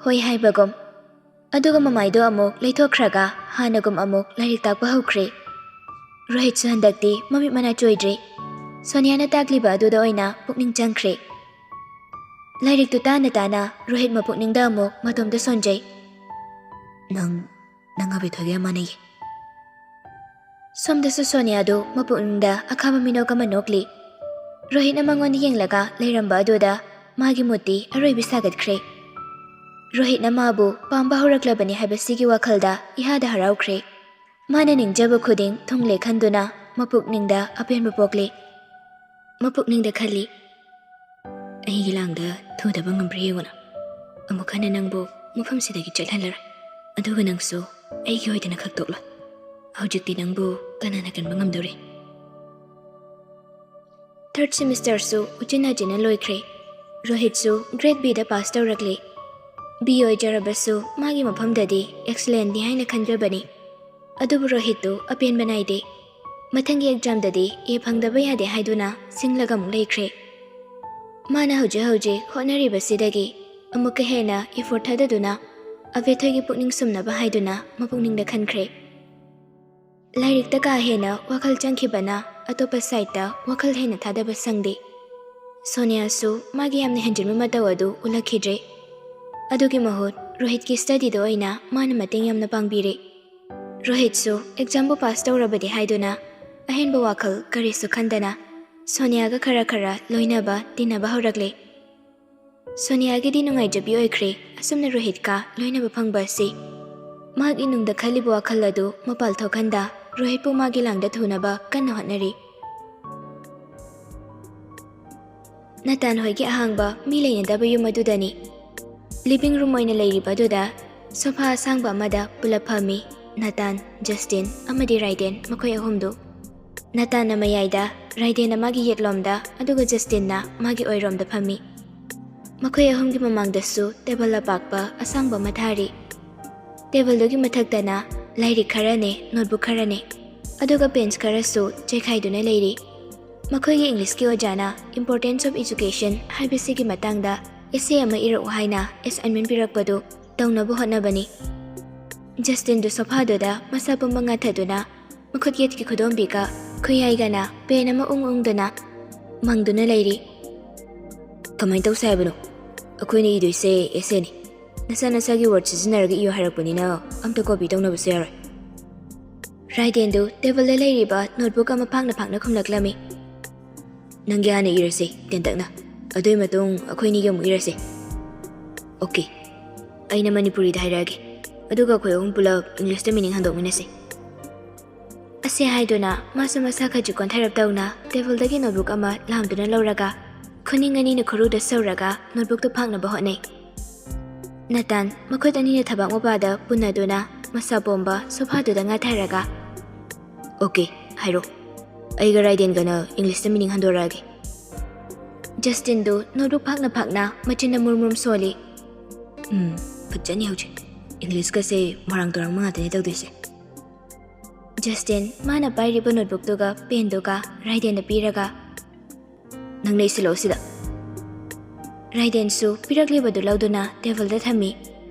ꯍꯣꯏ ꯍꯥꯏꯕꯒꯨꯝ꯫ ꯑꯗꯨꯒ ꯃꯃꯥꯏꯗꯣ ꯑꯃꯨꯛ ꯂꯩꯊꯣꯛꯈ꯭ꯔꯒ ꯍꯥꯟꯅꯒꯨꯝ ꯑꯃꯨꯛ ꯂꯥꯏꯔꯤꯛ ꯇꯥꯛꯄ ꯍꯧꯈ꯭ꯔꯦ꯫ ꯔꯣꯍꯤꯠꯁꯨ ꯍꯟꯗꯛꯇꯤ ꯃꯃꯤꯠ ꯃꯅꯥ ꯆꯣꯏꯗ꯭ꯔꯦ꯫ ꯁꯣꯅꯤꯌꯥꯅ ꯇꯥꯛꯂꯤꯕ ꯑꯗꯨꯗ ꯑꯣꯏꯅ ꯄꯨꯛꯅꯤꯡ ꯆꯪꯈ꯭ꯔꯦ꯫ ꯂꯥꯏꯔꯤꯛꯇꯨ ꯇꯥꯅ ꯇꯥꯅ ꯔꯣꯍꯤꯠ ꯃꯄꯨꯛꯅꯤꯡꯗ ꯑꯃꯨꯛ ꯃꯇꯣꯝꯇ ꯁꯣꯟꯖꯩ꯫ "ꯅꯪ, ꯅꯪ ꯑꯕꯦꯊꯣꯏꯒ ꯌꯥꯝ ꯃꯥꯟꯅꯩꯌꯦ꯫" ꯁꯣꯝꯗꯁꯨ ꯁꯣꯅꯤꯌꯥꯗꯨ ꯃꯄꯨꯛꯅꯤꯡꯗ ꯑꯈꯥꯕ ꯃꯤꯅꯣꯛ ꯑꯃ ꯅꯣꯛꯂꯤ꯫ ꯔꯣꯍꯤꯠꯅ ꯃꯉꯣꯟꯗ ꯌꯦꯡꯂꯒ ꯂꯩꯔꯝꯕ ꯑꯗꯨꯗ ꯃꯥꯒꯤ ꯃꯨꯠꯇꯤ ꯑꯔꯣꯏꯕꯤ ꯁꯥꯒꯠꯈ꯭ꯔꯦ꯫ ꯔꯣꯍꯤꯠꯅ ꯃꯥꯕꯨ ꯄꯥꯝꯕ ꯍꯧꯔꯛꯂꯕꯅꯤ ꯍꯥꯏꯕꯁꯤꯒꯤ ꯋꯥꯈꯜꯗ ꯏꯍꯥꯗ ꯍꯔꯥꯎꯈ꯭ꯔꯦ꯫ ꯃꯥꯅ ꯅꯤꯡꯖꯕ ꯈꯨꯗꯤꯡ ꯊꯨꯡꯂꯦ ꯈꯟꯗꯨꯅ ꯃꯄꯨꯛꯅꯤꯡꯗ ꯑꯄꯦꯟꯕ ꯄꯣꯛꯂꯤ꯫ ꯃꯄꯨꯛꯅꯤꯡꯗ ꯈꯜꯂꯤ, "ꯑꯩꯒꯤ ꯂꯥꯡꯗ ꯊꯨꯗꯕ ꯉꯝꯕ꯭ꯔꯥ ꯌꯦꯡꯉꯨꯅ꯫ ꯑꯃꯨꯛ ꯍꯟꯅ ꯅꯪꯕꯨ ꯃꯐꯝꯁꯤꯗꯒꯤ ꯆꯠꯍꯜꯂꯔꯣꯏ꯫ ꯑꯗꯨꯒ ꯅꯪꯁꯨ ꯑꯩꯒꯤ ꯑꯣꯏꯗꯅ ꯈꯛꯇꯣꯛꯂꯣ꯫ ꯍꯧꯖꯤꯛꯇꯤ ꯅꯪꯕꯨ ꯀꯅꯥꯅ ꯀꯟꯕ ꯉꯝꯗꯧꯔꯤ?" ꯊꯥꯔꯠ ꯁꯦꯃꯤꯁꯇꯔꯁꯨ ꯎꯆꯤꯟ ꯅꯥꯆꯤꯟꯅ ꯂꯣꯏꯈ꯭ꯔꯦ꯫ ꯔꯣꯍꯤꯠꯁꯨ ꯒ꯭ꯔꯦꯗ ꯕꯤꯗ ꯄꯥꯁ ꯇꯧꯔꯛꯂꯦ꯫ ꯕꯤ ꯑꯣꯏꯖꯔꯕꯁꯨ ꯃꯥꯒꯤ ꯃꯐꯝꯗꯗꯤ ꯑꯦꯛꯁꯂꯦꯟꯅꯤ ꯍꯥꯏꯅ ꯈꯟꯖꯕꯅꯤ꯫ ꯑꯗꯨꯕꯨ ꯔꯣꯍꯤꯠꯇꯨ ꯑꯄꯦꯟꯕ ꯅꯥꯏꯗꯦ꯫ ꯃꯊꯪꯒꯤ ꯑꯦꯛꯖꯥꯝꯗꯗꯤ ꯑꯦ ꯐꯪꯗꯕ ꯌꯥꯗꯦ ꯍꯥꯏꯗꯨꯅ ꯁꯤꯡꯂꯒ ꯑꯃꯨꯛ ꯂꯩꯈ꯭ꯔꯦ꯫ ꯃꯥꯅ ꯍꯧꯖꯤꯛ ꯍꯧꯖꯤꯛ ꯍꯣꯠꯅꯔꯤꯕꯁꯤꯗꯒꯤ ꯑꯃꯨꯛꯀ ꯍꯦꯟꯅ ꯏꯐꯣꯔꯠ ꯊꯥꯗꯗꯨꯅ ꯑꯕꯦꯊꯣꯏꯒꯤ ꯄꯨꯛꯅꯤꯡ ꯁꯨꯝꯅꯕ ꯍꯥꯏꯗꯨꯅ ꯃꯄꯨꯛꯅꯤꯡꯗ ꯈꯟꯈ꯭ꯔꯦ꯫ ꯂꯥꯏꯔꯤꯛꯇ ꯀꯥ ꯍꯦꯟꯅ ꯋꯥꯈꯜ ꯆꯪꯈꯤꯕꯅ ꯑꯇꯣꯞꯄ ꯁꯥꯏꯠꯇ ꯋꯥꯈꯜ ꯍꯦꯟꯅ ꯊꯥꯗꯕ ꯁꯪꯗꯦ꯫ ꯁꯣꯅꯤꯌꯥꯁꯨ ꯃꯥꯒꯤ ꯌꯥꯝꯅ ꯍꯦꯟꯖꯤꯟꯕ ꯃꯇꯧ ꯑꯗꯨ ꯎꯠꯂꯛꯈꯤꯗ꯭ꯔꯦ꯫ ꯑꯗꯨꯒꯤ ꯃꯍꯨꯠ ꯔꯣꯍꯤꯠꯀꯤ ꯁ꯭ꯇꯗꯤꯗ ꯑꯣꯏꯅ ꯃꯥꯅ ꯃꯇꯦꯡ ꯌꯥꯝꯅ ꯄꯥꯡꯕꯤꯔꯦ꯫ ꯔꯣꯍꯤꯠꯁꯨ ꯑꯦꯛꯖꯥꯝꯕꯨ ꯄꯥꯁ ꯇꯧꯔꯕꯗꯤ ꯍꯥꯏꯗꯨꯅ ꯑꯍꯦꯟꯕ ꯋꯥꯈꯜ ꯀꯔꯤꯁꯨ ꯈꯟꯗꯅ ꯁꯣꯅꯤꯌꯥꯒ ꯈꯔ ꯈꯔ ꯂꯣꯏꯅꯕ ꯇꯤꯟꯅꯕ ꯍꯧꯔꯛꯂꯦ꯫ ꯁꯣꯅꯤꯌꯥꯒꯤꯗꯤ ꯅꯨꯡꯉꯥꯏꯖꯕꯤ ꯑꯣꯏꯈ꯭ꯔꯦ ꯑꯁꯨꯝꯅ ꯔꯣꯍꯤꯠꯀ ꯂꯣꯏꯅꯕ ꯐꯪꯕ ꯑꯁꯤ꯫ ꯃꯍꯥꯛ ꯏꯅꯨꯡꯗ ꯈꯜꯂꯤꯕ ꯋꯥꯈꯜ ꯑꯗꯨ ꯃꯄꯥꯜ ꯊꯣꯛꯍꯟꯗ ꯔꯣꯍꯤꯠꯄꯨ ꯃꯥꯒꯤ ꯂꯥꯡꯗ ꯊꯨꯅꯕ ꯀꯟꯅ ꯍꯣꯠꯅꯔꯤ꯫ ꯅꯇꯥꯟ ꯍꯣꯏꯒꯤ ꯑꯍꯥꯡꯕ ꯃꯤ ꯂꯩꯅꯗꯕ ꯌꯨꯝ ꯑꯗꯨꯗꯅꯤ꯫ ꯂꯤꯚꯤꯡ ꯔꯨꯝ ꯑꯣꯏꯅ ꯂꯩꯔꯤꯕ ꯑꯗꯨꯗ ꯁꯣꯐꯥ ꯑꯁꯥꯡꯕ ꯑꯃꯗ ꯄꯨꯂꯞ ꯐꯝꯃꯤ꯫ ꯅꯇꯥꯟ, ꯖꯁꯇꯤꯟ ꯑꯃꯗꯤ ꯔꯥꯏꯗꯦꯟ ꯃꯈꯣꯏ ꯑꯍꯨꯝꯗꯨ꯫ ꯅꯇꯥꯟꯅ ꯃꯌꯥꯏꯗ, ꯔꯥꯏꯗꯦꯟꯅ ꯃꯥꯒꯤ ꯌꯦꯠꯂꯣꯝꯗ, ꯑꯗꯨꯒ ꯖꯁꯇꯤꯟꯅ ꯃꯥꯒꯤ ꯑꯣꯏꯔꯣꯝꯗ ꯐꯝꯃꯤ꯫ ꯃꯈꯣꯏ ꯑꯍꯨꯝꯒꯤ ꯃꯃꯥꯡꯗꯁꯨ ꯇꯦꯕꯜ ꯑꯄꯥꯛꯄ ꯑꯁꯥꯡꯕ ꯑꯃ ꯊꯥꯔꯤ꯫ ꯇꯦꯕꯜꯗꯨꯒꯤ ꯃꯊꯛꯇꯅ ꯂꯥꯏꯔꯤꯛ ꯈꯔꯅꯦ, ꯅꯣꯠꯕꯨꯛ ꯈꯔꯅꯦ, ꯑꯗꯨꯒ ꯄꯦꯟꯁ ꯈꯔꯁꯨ ꯆꯦꯈꯥꯏꯗꯨꯅ ꯂꯩꯔꯤ꯫ ꯃꯈꯣꯏꯒꯤ ꯏꯪꯂꯤꯁꯀꯤ ꯑꯣꯖꯥꯅ Importance of Education ꯍꯥꯏꯕꯁꯤꯒꯤ ꯃꯇꯥꯡꯗ essay ꯑꯃ ꯏꯔꯛꯎ ꯍꯥꯏꯅ ꯑꯦꯁꯥꯏꯟꯃꯦꯟ ꯄꯤꯔꯛꯄꯗꯨ ꯇꯧꯅꯕ ꯍꯣꯠꯅꯕꯅꯤ꯫ ꯖꯁꯇꯤꯟꯗꯨ ꯁꯣꯐꯥꯗꯨꯗ ꯃꯁꯥ ꯄꯨꯝꯕ ꯉꯥꯊꯗꯨꯅ ꯃꯈꯨꯠ ꯌꯦꯠꯀꯤ ꯈꯨꯗꯣꯝꯕꯤꯒ ꯈꯨꯌꯥꯏꯒꯅ ꯄꯦꯟ ꯑꯃ ꯎꯪ ꯎꯪꯗꯨꯅ ꯃꯪꯗꯨꯅ ꯂꯩꯔꯤ꯫ "ꯀꯃꯥꯏꯅ ꯇꯧꯁꯦ ꯍꯥꯏꯕꯅꯣ? ꯑꯩꯈꯣꯏꯅ ꯏꯗꯣꯏꯁꯦ essayꯅꯤ꯫ ꯅꯁꯥ ꯅꯁꯥꯒꯤ word ꯁꯤꯖꯤꯟꯅꯔꯒ ꯏꯌꯣ ꯍꯥꯏꯔꯛꯄꯅꯤꯅ ꯑꯝꯇ copy ꯇꯧꯅꯕꯁꯨ ꯌꯥꯔꯣꯏ꯫" ꯔꯥꯏꯗꯦꯟꯗꯨ ꯇꯦꯕꯜꯗ ꯂꯩꯔꯤꯕ ꯅꯣꯠꯕꯨꯛ ꯑꯃ ꯐꯥꯛꯅ ꯐꯥꯛꯅ ꯈꯨꯝꯂꯛꯂꯝꯃꯤ꯫ "ꯅꯪꯒꯤ ꯍꯥꯟꯅ ꯏꯔꯁꯤ, ꯇꯦꯟꯇꯛꯅ꯫ ꯑꯗꯨꯒꯤ ꯃꯇꯨꯡ ꯑꯩꯈꯣꯏꯅꯤꯒꯤ ꯑꯃꯨꯛ ꯏꯔꯁꯤ꯫" "ꯑꯣꯀꯦ꯫ ꯑꯩꯅ ꯃꯅꯤꯄꯨꯔꯤꯗ ꯍꯥꯏꯔꯛꯑꯒꯦ꯫ ꯑꯗꯨꯒ ꯑꯩꯈꯣꯏ ꯑꯍꯨꯝ ꯄꯨꯂꯞ ꯏꯪꯂꯤꯁꯇ meaning ꯍꯟꯗꯣꯛꯃꯤꯟꯅꯁꯤ꯫" ꯑꯁꯤ ꯍꯥꯏꯗꯨꯅ ꯃꯥꯁꯨ ꯃꯁꯥ ꯈꯖꯤꯛ ꯀꯣꯟꯊꯔꯞ ꯇꯧꯅ ꯇꯦꯕꯜꯗꯒꯤ ꯅꯣꯠꯕꯨꯛ ꯑꯃ ꯂꯥꯝꯗꯨꯅ ꯂꯧꯔꯒ ꯈꯨꯅꯤꯡ ꯑꯅꯤꯅ ꯈꯨꯔꯨꯗ ꯁꯧꯔꯒ ꯅꯣꯠꯕꯨꯛꯇꯨ ꯐꯥꯛꯅꯕ ꯍꯣꯠꯅꯩ꯫ ꯅꯇꯥꯟ ꯃꯈꯨꯠ ꯑꯅꯤꯅ ꯊꯕꯥꯛ ꯃꯄꯥꯗ ꯄꯨꯟꯅꯗꯨꯅ ꯃꯁꯥ ꯄꯣꯝꯕ ꯁꯣꯐꯥꯗꯨꯗ ꯉꯥꯊꯔꯒ, "ꯑꯣꯀꯦ, ꯍꯥꯏꯔꯣ꯫ ꯑꯩꯒ ꯔꯥꯏꯗꯦꯟꯒꯅ ꯏꯪꯂꯤꯁꯇ meaning ꯍꯟꯗꯣꯔꯛꯑꯒꯦ꯫" ꯖꯁꯇꯤꯟꯗꯨ ꯅꯣꯠꯕꯨꯛ ꯐꯥꯛꯅ ꯐꯥꯛꯅ ꯃꯆꯤꯟꯗ ꯃꯨꯔ ꯃꯨꯔ ꯁꯣꯜꯂꯤ꯫ "ꯎꯝ, ꯐꯖꯅꯤ ꯍꯧꯖꯤꯛ꯫ ꯏꯪꯂꯤꯁꯀꯁꯦ ꯃꯣꯏꯔꯥꯡ ꯇꯣꯔꯥꯡꯕ ꯉꯥꯛꯇꯅꯦ ꯇꯧꯗꯣꯏꯁꯦ꯫" ꯖꯁꯇꯤꯟ ꯃꯥꯅ ꯄꯥꯏꯔꯤꯕ ꯅꯣꯠꯕꯨꯛꯇꯨꯒ ꯄꯦꯟꯗꯨꯒ ꯔꯥꯏꯗꯦꯟꯗ ꯄꯤꯔꯒ, "ꯅꯪꯅ ꯏꯁꯤꯜꯂꯛꯑꯣ ꯁꯤꯗ꯫" ꯔꯥꯏꯗꯦꯟꯁꯨ ꯄꯤꯔꯛꯂꯤꯕꯗꯨ ꯂꯧꯗꯨꯅ ꯇꯦꯕꯜꯗ ꯊꯝꯃꯤ꯫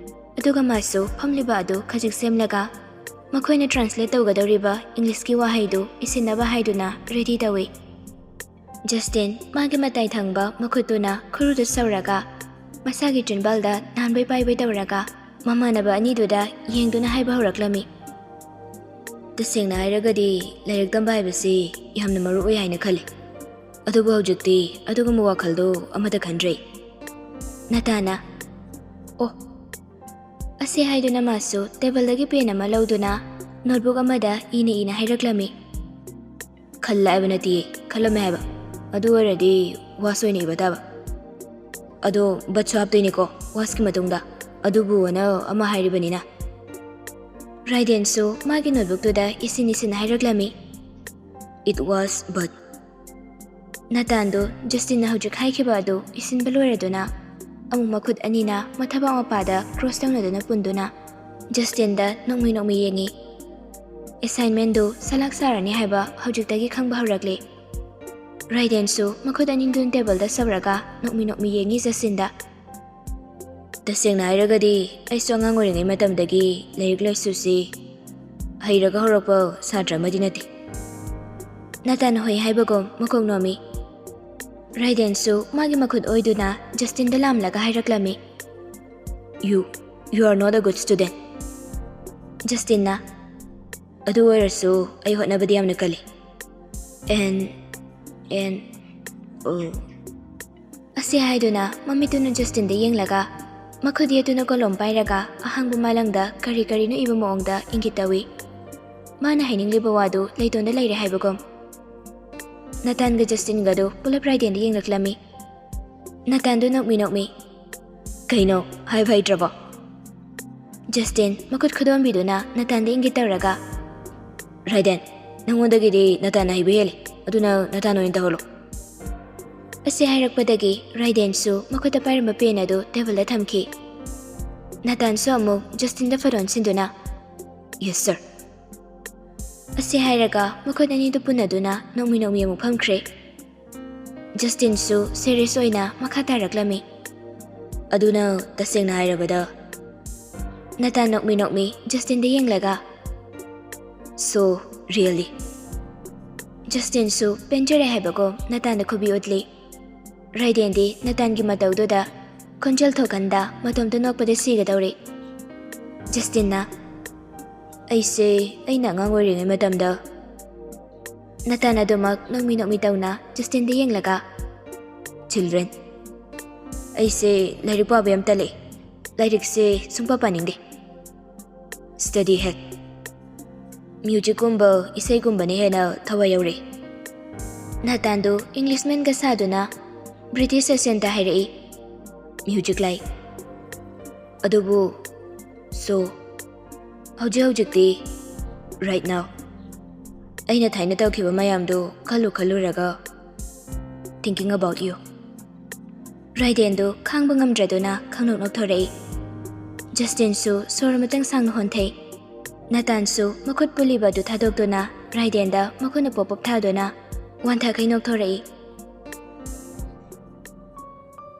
ꯑꯗꯨꯒ ꯃꯥꯁꯨ ꯐꯝꯂꯤꯕ ꯑꯗꯨ ꯈꯖꯤꯛ ꯁꯦꯝꯂꯒ ꯃꯈꯣꯏꯅ translate ꯇꯧꯒꯗꯧꯔꯤꯕ ꯏꯪꯂꯤꯁꯀꯤ ꯋꯥꯍꯩꯗꯨ ꯏꯁꯤꯟꯅꯕ ꯍꯥꯏꯗꯨꯅ ready ꯇꯧꯏ꯫ ꯖꯁꯇꯤꯟ ꯃꯥꯒꯤ ꯃꯇꯥꯏ ꯊꯪꯕ ꯃꯈꯨꯠꯇꯨꯅ ꯈꯨꯔꯨꯗ ꯁꯧꯔꯒ, ꯃꯁꯥꯒꯤ ꯆꯤꯟꯕꯥꯜꯗ ꯅꯥꯟꯕꯩ ꯄꯥꯏꯕꯩ ꯇꯧꯔꯒ ꯃꯃꯥꯟꯅꯕ ꯑꯅꯤꯗꯨꯗ ꯌꯦꯡꯗꯨꯅ ꯍꯥꯏꯕ ꯍꯧꯔꯛꯂꯝꯃꯤ꯫ "ꯇꯁꯦꯡꯅ ꯍꯥꯏꯔꯒꯗꯤ ꯂꯥꯏꯔꯤꯛ ꯇꯝꯕ ꯍꯥꯏꯕꯁꯤ ꯌꯥꯝꯅ ꯃꯔꯨ ꯑꯣꯏ ꯍꯥꯏꯅ ꯈꯜꯂꯤ꯫ ꯑꯗꯨꯕꯨ ꯍꯧꯖꯤꯛꯇꯤ ꯑꯗꯨꯒꯨꯝꯕ ꯋꯥꯈꯜꯗꯣ ꯑꯃꯠꯇ ꯈꯟꯗ꯭ꯔꯦ꯫" ꯅꯇꯥꯟꯅ, "ꯑꯣ꯫" ꯑꯁꯤ ꯍꯥꯏꯗꯨꯅ ꯃꯥꯁꯨ ꯇꯦꯕꯜꯗꯒꯤ ꯄꯦꯟ ꯑꯃ ꯂꯧꯗꯨꯅ ꯅꯣꯠꯕꯨꯛ ꯑꯃꯗ ꯏꯅ ꯏꯅ ꯍꯥꯏꯔꯛꯂꯝꯃꯤ꯫ "ꯈꯜꯂꯦ ꯍꯥꯏꯕ ꯅꯠꯇꯤꯌꯦ, ꯈꯜꯂꯝꯃꯦ ꯍꯥꯏꯕ꯫ ꯑꯗꯨ ꯑꯣꯏꯔꯗꯤ ꯋꯥꯁ ꯑꯣꯏꯅ ꯏꯕ ꯇꯥꯕ꯫ ꯑꯗꯣ ꯕꯠꯁꯨ ꯍꯥꯞꯇꯣꯏꯅꯤꯀꯣ ꯋꯥꯁꯀꯤ ꯃꯇꯨꯡꯗ꯫ ꯑꯗꯨꯕꯨ ꯑꯅ ꯑꯃ ꯍꯥꯏꯔꯤꯕꯅꯤꯅ꯫" ꯔꯥꯏꯗꯦꯟꯁꯨ ꯃꯥꯒꯤ ꯅꯣꯠꯕꯨꯛꯇꯨꯗ ꯏꯁꯤꯟ ꯏꯁꯤꯟ ꯍꯥꯏꯔꯛꯂꯝꯃꯤ꯫ "It was but꯫" ꯅꯇꯥꯟꯗꯨ ꯖꯁꯇꯤꯟꯅ ꯍꯧꯖꯤꯛ ꯍꯥꯏꯈꯤꯕ ꯑꯗꯨ ꯏꯁꯤꯟꯕ ꯂꯣꯏꯔꯗꯨꯅ ꯑꯃꯨꯛ ꯃꯈꯨꯠ ꯑꯅꯤꯅ ꯃꯊꯕꯥꯛ ꯃꯄꯥꯗ ꯀ꯭ꯔꯣꯁ ꯇꯧꯅꯗꯨꯅ ꯄꯨꯟꯗꯨꯅ ꯖꯁꯇꯤꯟꯗ ꯅꯣꯛꯃꯤ ꯅꯣꯛꯃꯤ ꯌꯦꯡꯉꯤ꯫ ꯑꯦꯁꯥꯏꯟꯃꯦꯟꯗꯨ ꯁꯂꯥꯛ ꯁꯥꯔꯅꯤ ꯍꯥꯏꯕ ꯍꯧꯖꯤꯛꯇꯒꯤ ꯈꯪꯕ ꯍꯧꯔꯛꯂꯤ꯫ ꯔꯥꯏꯗꯦꯟꯁꯨ ꯃꯈꯨꯠ ꯑꯅꯤꯗꯨꯅ ꯇꯦꯕꯜꯗ ꯁꯧꯔꯒ ꯅꯣꯛꯃꯤ ꯅꯣꯛꯃꯤ ꯌꯦꯡꯉꯤ ꯖꯁꯇꯤꯟꯗ꯫ "ꯇꯁꯦꯡꯅ ꯍꯥꯏꯔꯒꯗꯤ ꯑꯩꯁꯨ ꯑꯉꯥꯡ ꯑꯣꯏꯔꯤꯉꯩ ꯃꯇꯝꯗꯒꯤ ꯂꯥꯏꯔꯤꯛ ꯂꯥꯏꯁꯨꯁꯤ ꯍꯩꯔꯒ ꯍꯧꯔꯛꯄ ꯁꯥꯇ꯭ꯔ ꯑꯃꯗꯤ ꯅꯠꯇꯦ꯫" ꯅꯇꯥꯟ ꯍꯣꯏ ꯍꯥꯏꯕꯒꯨꯝ ꯃꯀꯣꯛ ꯅꯣꯝꯃꯤ꯫ ꯔꯥꯏꯗꯦꯟꯁꯨ ꯃꯥꯒꯤ ꯃꯈꯨꯠ ꯑꯣꯏꯗꯨꯅ ꯖꯁꯇꯤꯟꯗ ꯂꯥꯝꯂꯒ ꯍꯥꯏꯔꯛꯂꯝꯃꯤ꯫ "You, you are not a good student." ꯖꯁꯇꯤꯟꯅ, "ꯑꯗꯨ ꯑꯣꯏꯔꯁꯨ ꯑꯩ ꯍꯣꯠꯅꯕꯗꯤ ꯌꯥꯝꯅ ꯀꯜꯂꯤ꯫ And, and, oh." ꯑꯁꯤ ꯍꯥꯏꯗꯨꯅ ꯃꯃꯤꯠꯇꯨꯅ ꯖꯁꯇꯤꯟꯗ ꯌꯦꯡꯂꯒ ꯃꯈꯨꯠ ꯌꯦꯠꯇꯨꯅ ꯀꯣꯂꯣꯝ ꯄꯥꯏꯔꯒ ꯑꯍꯥꯡꯕ ꯃꯥꯂꯪꯗ ꯀꯔꯤ ꯀꯔꯤꯅꯣ ꯏꯕ ꯃꯑꯣꯡꯗ ꯏꯪꯒꯤꯠ ꯇꯧꯏ꯫ ꯃꯥꯅ ꯍꯥꯏꯅꯤꯡꯂꯤꯕ ꯋꯥꯗꯨ ꯂꯩꯇꯣꯟꯗ ꯂꯩꯔꯦ ꯍꯥꯏꯕꯒꯨꯝ꯫ ꯅꯇꯥꯟꯒ ꯖꯁꯇꯤꯟꯒꯗꯨ ꯄꯨꯂꯞ ꯔꯥꯏꯗꯦꯟꯗ ꯌꯦꯡꯂꯛꯂꯝꯃꯤ꯫ ꯅꯇꯥꯟꯗꯨ ꯅꯣꯛꯃꯤ ꯅꯣꯛꯃꯤ꯫ "ꯀꯩꯅꯣ, ꯍꯥꯏꯕ ꯍꯩꯇ꯭ꯔꯕꯣ?" ꯖꯁꯇꯤꯟ ꯃꯈꯨꯠ ꯈꯨꯗꯣꯝꯕꯤꯗꯨꯅ ꯅꯇꯥꯟꯗ ꯏꯪꯒꯤꯠ ꯇꯧꯔꯒ, "ꯔꯥꯏꯗꯦꯟ, ꯅꯪꯉꯣꯟꯗꯒꯤꯗꯤ ꯅꯇꯥꯟꯅ ꯍꯩꯕ ꯍꯦꯜꯂꯤ, ꯑꯗꯨꯅ ꯅꯇꯥꯟ ꯑꯣꯏꯅ ꯇꯧꯍꯜꯂꯣ꯫" ꯑꯁꯤ ꯍꯥꯏꯔꯛꯄꯗꯒꯤ ꯔꯥꯏꯗꯦꯟꯁꯨ ꯃꯈꯨꯠꯇ ꯄꯥꯏꯔꯝꯕ ꯄꯦꯟ ꯑꯗꯨ ꯇꯦꯕꯜꯗ ꯊꯝꯈꯤ꯫ ꯅꯇꯥꯟꯁꯨ ꯑꯃꯨꯛ ꯖꯁꯇꯤꯟꯗ ꯐꯣꯟ ꯑꯣꯟꯁꯤꯟꯗꯨꯅ, "Yes, sir." ꯑꯁꯤ ꯍꯥꯏꯔꯒ ꯃꯈꯨꯠ ꯑꯅꯤꯗꯨ ꯄꯨꯟꯅꯗꯨꯅ ꯅꯣꯛꯃꯤ ꯅꯣꯛꯃꯤ ꯑꯃꯨꯛ ꯐꯝꯈ꯭ꯔꯦ꯫ ꯖꯁꯇꯤꯟꯁꯨ ꯁꯦꯔꯤꯌꯁ ꯑꯣꯏꯅ ꯃꯈꯥ ꯇꯥꯔꯛꯂꯝꯃꯤ꯫ "ꯑꯗꯨꯅ ꯇꯁꯦꯡꯅ ꯍꯥꯏꯔꯕꯗ?" ꯅꯇꯥꯟ ꯅꯣꯛꯃꯤ ꯅꯣꯛꯃꯤ ꯖꯁꯇꯤꯟꯗ ꯌꯦꯡꯂꯒ, "So, really?" ꯖꯁꯇꯤꯟꯁꯨ ꯄꯦꯟꯖꯔꯦ ꯍꯥꯏꯕꯒꯨꯝ ꯅꯇꯥꯟꯗ ꯈꯨꯕꯤ ꯎꯠꯂꯤ꯫ ꯔꯥꯏꯗꯦꯟꯗꯤ ꯅꯇꯥꯟꯒꯤ ꯃꯇꯧꯗꯨꯗ, ꯈꯣꯟꯖꯦꯜ ꯊꯣꯛꯍꯟꯗ ꯃꯇꯣꯝꯇ ꯅꯣꯛꯄꯗ ꯁꯤꯒꯗꯧꯔꯦ꯫ ꯖꯁꯇꯤꯟꯅ, "ꯑꯩꯁꯦ ꯑꯩꯅ ꯑꯉꯥꯡ ꯑꯣꯏꯔꯤꯉꯩ ꯃꯇꯝꯗ," ꯅꯇꯥꯟ ꯑꯗꯨꯃꯛ ꯅꯣꯛꯃꯤ ꯅꯣꯛꯃꯤ ꯇꯧꯅ ꯖꯁꯇꯤꯟꯗ ꯌꯦꯡꯂꯒ, "ꯆꯤꯜꯗ꯭ꯔꯦꯟ, ꯑꯩꯁꯦ ꯂꯥꯏꯔꯤꯛ ꯄꯥꯕ ꯌꯥꯝ ꯇꯜꯂꯦ꯫ ꯂꯥꯏꯔꯤꯛꯁꯦ ꯁꯨꯡꯄꯥ ꯄꯥꯅꯤꯡꯗꯦ꯫ ꯁ꯭ꯇꯗꯤ ꯍꯦꯛ ꯃ꯭ꯌꯨꯖꯤꯛꯀꯨꯝꯕ ꯏꯁꯩꯒꯨꯝꯕꯅ ꯍꯦꯟꯅ ꯊꯋꯥꯏ ꯌꯥꯎꯔꯦ꯫" ꯅꯇꯥꯟꯗꯨ ꯏꯪꯂꯤꯁꯃꯦꯟꯒ ꯁꯥꯗꯨꯅ ꯕ꯭ꯔꯤꯇꯤꯁ ꯑꯦꯁꯦꯟꯇ ꯍꯥꯏꯔꯛꯏ, "ꯃ꯭ꯌꯨꯖꯤꯛ ꯂꯥꯏꯛ꯫ ꯑꯗꯨꯕꯨ, ꯁꯣ, ꯍꯧꯖꯤꯛ ꯍꯧꯖꯤꯛꯇꯤ, right now, ꯑꯩꯅ ꯊꯥꯏꯅ ꯇꯧꯈꯤꯕ ꯃꯌꯥꯝꯗꯨ ꯈꯜꯂꯨ ꯈꯜꯂꯨꯔꯒ, thinking about you." ꯔꯥꯏꯗꯦꯟꯗꯨ ꯈꯥꯡꯕ ꯉꯝꯗ꯭ꯔꯗꯨꯅ ꯈꯪꯅꯣꯛ ꯅꯣꯛꯊꯣꯔꯛꯏ꯫ ꯖꯁꯇꯤꯟꯁꯨ ꯁꯣꯔ ꯑꯃꯇꯪ ꯁꯥꯡꯅ ꯍꯣꯟꯊꯩ꯫ ꯅꯇꯥꯟꯁꯨ ꯃꯈꯨꯠ ꯄꯨꯜꯂꯤꯕ ꯑꯗꯨ ꯊꯥꯗꯣꯛꯇꯨꯅ ꯔꯥꯏꯗꯦꯟꯗ ꯃꯈꯨꯠꯅ ꯄꯣꯞ ꯄꯣꯞ ꯊꯥꯗꯨꯅ ꯋꯥꯟꯊꯈꯩ ꯅꯣꯛꯊꯣꯔꯛꯏ꯫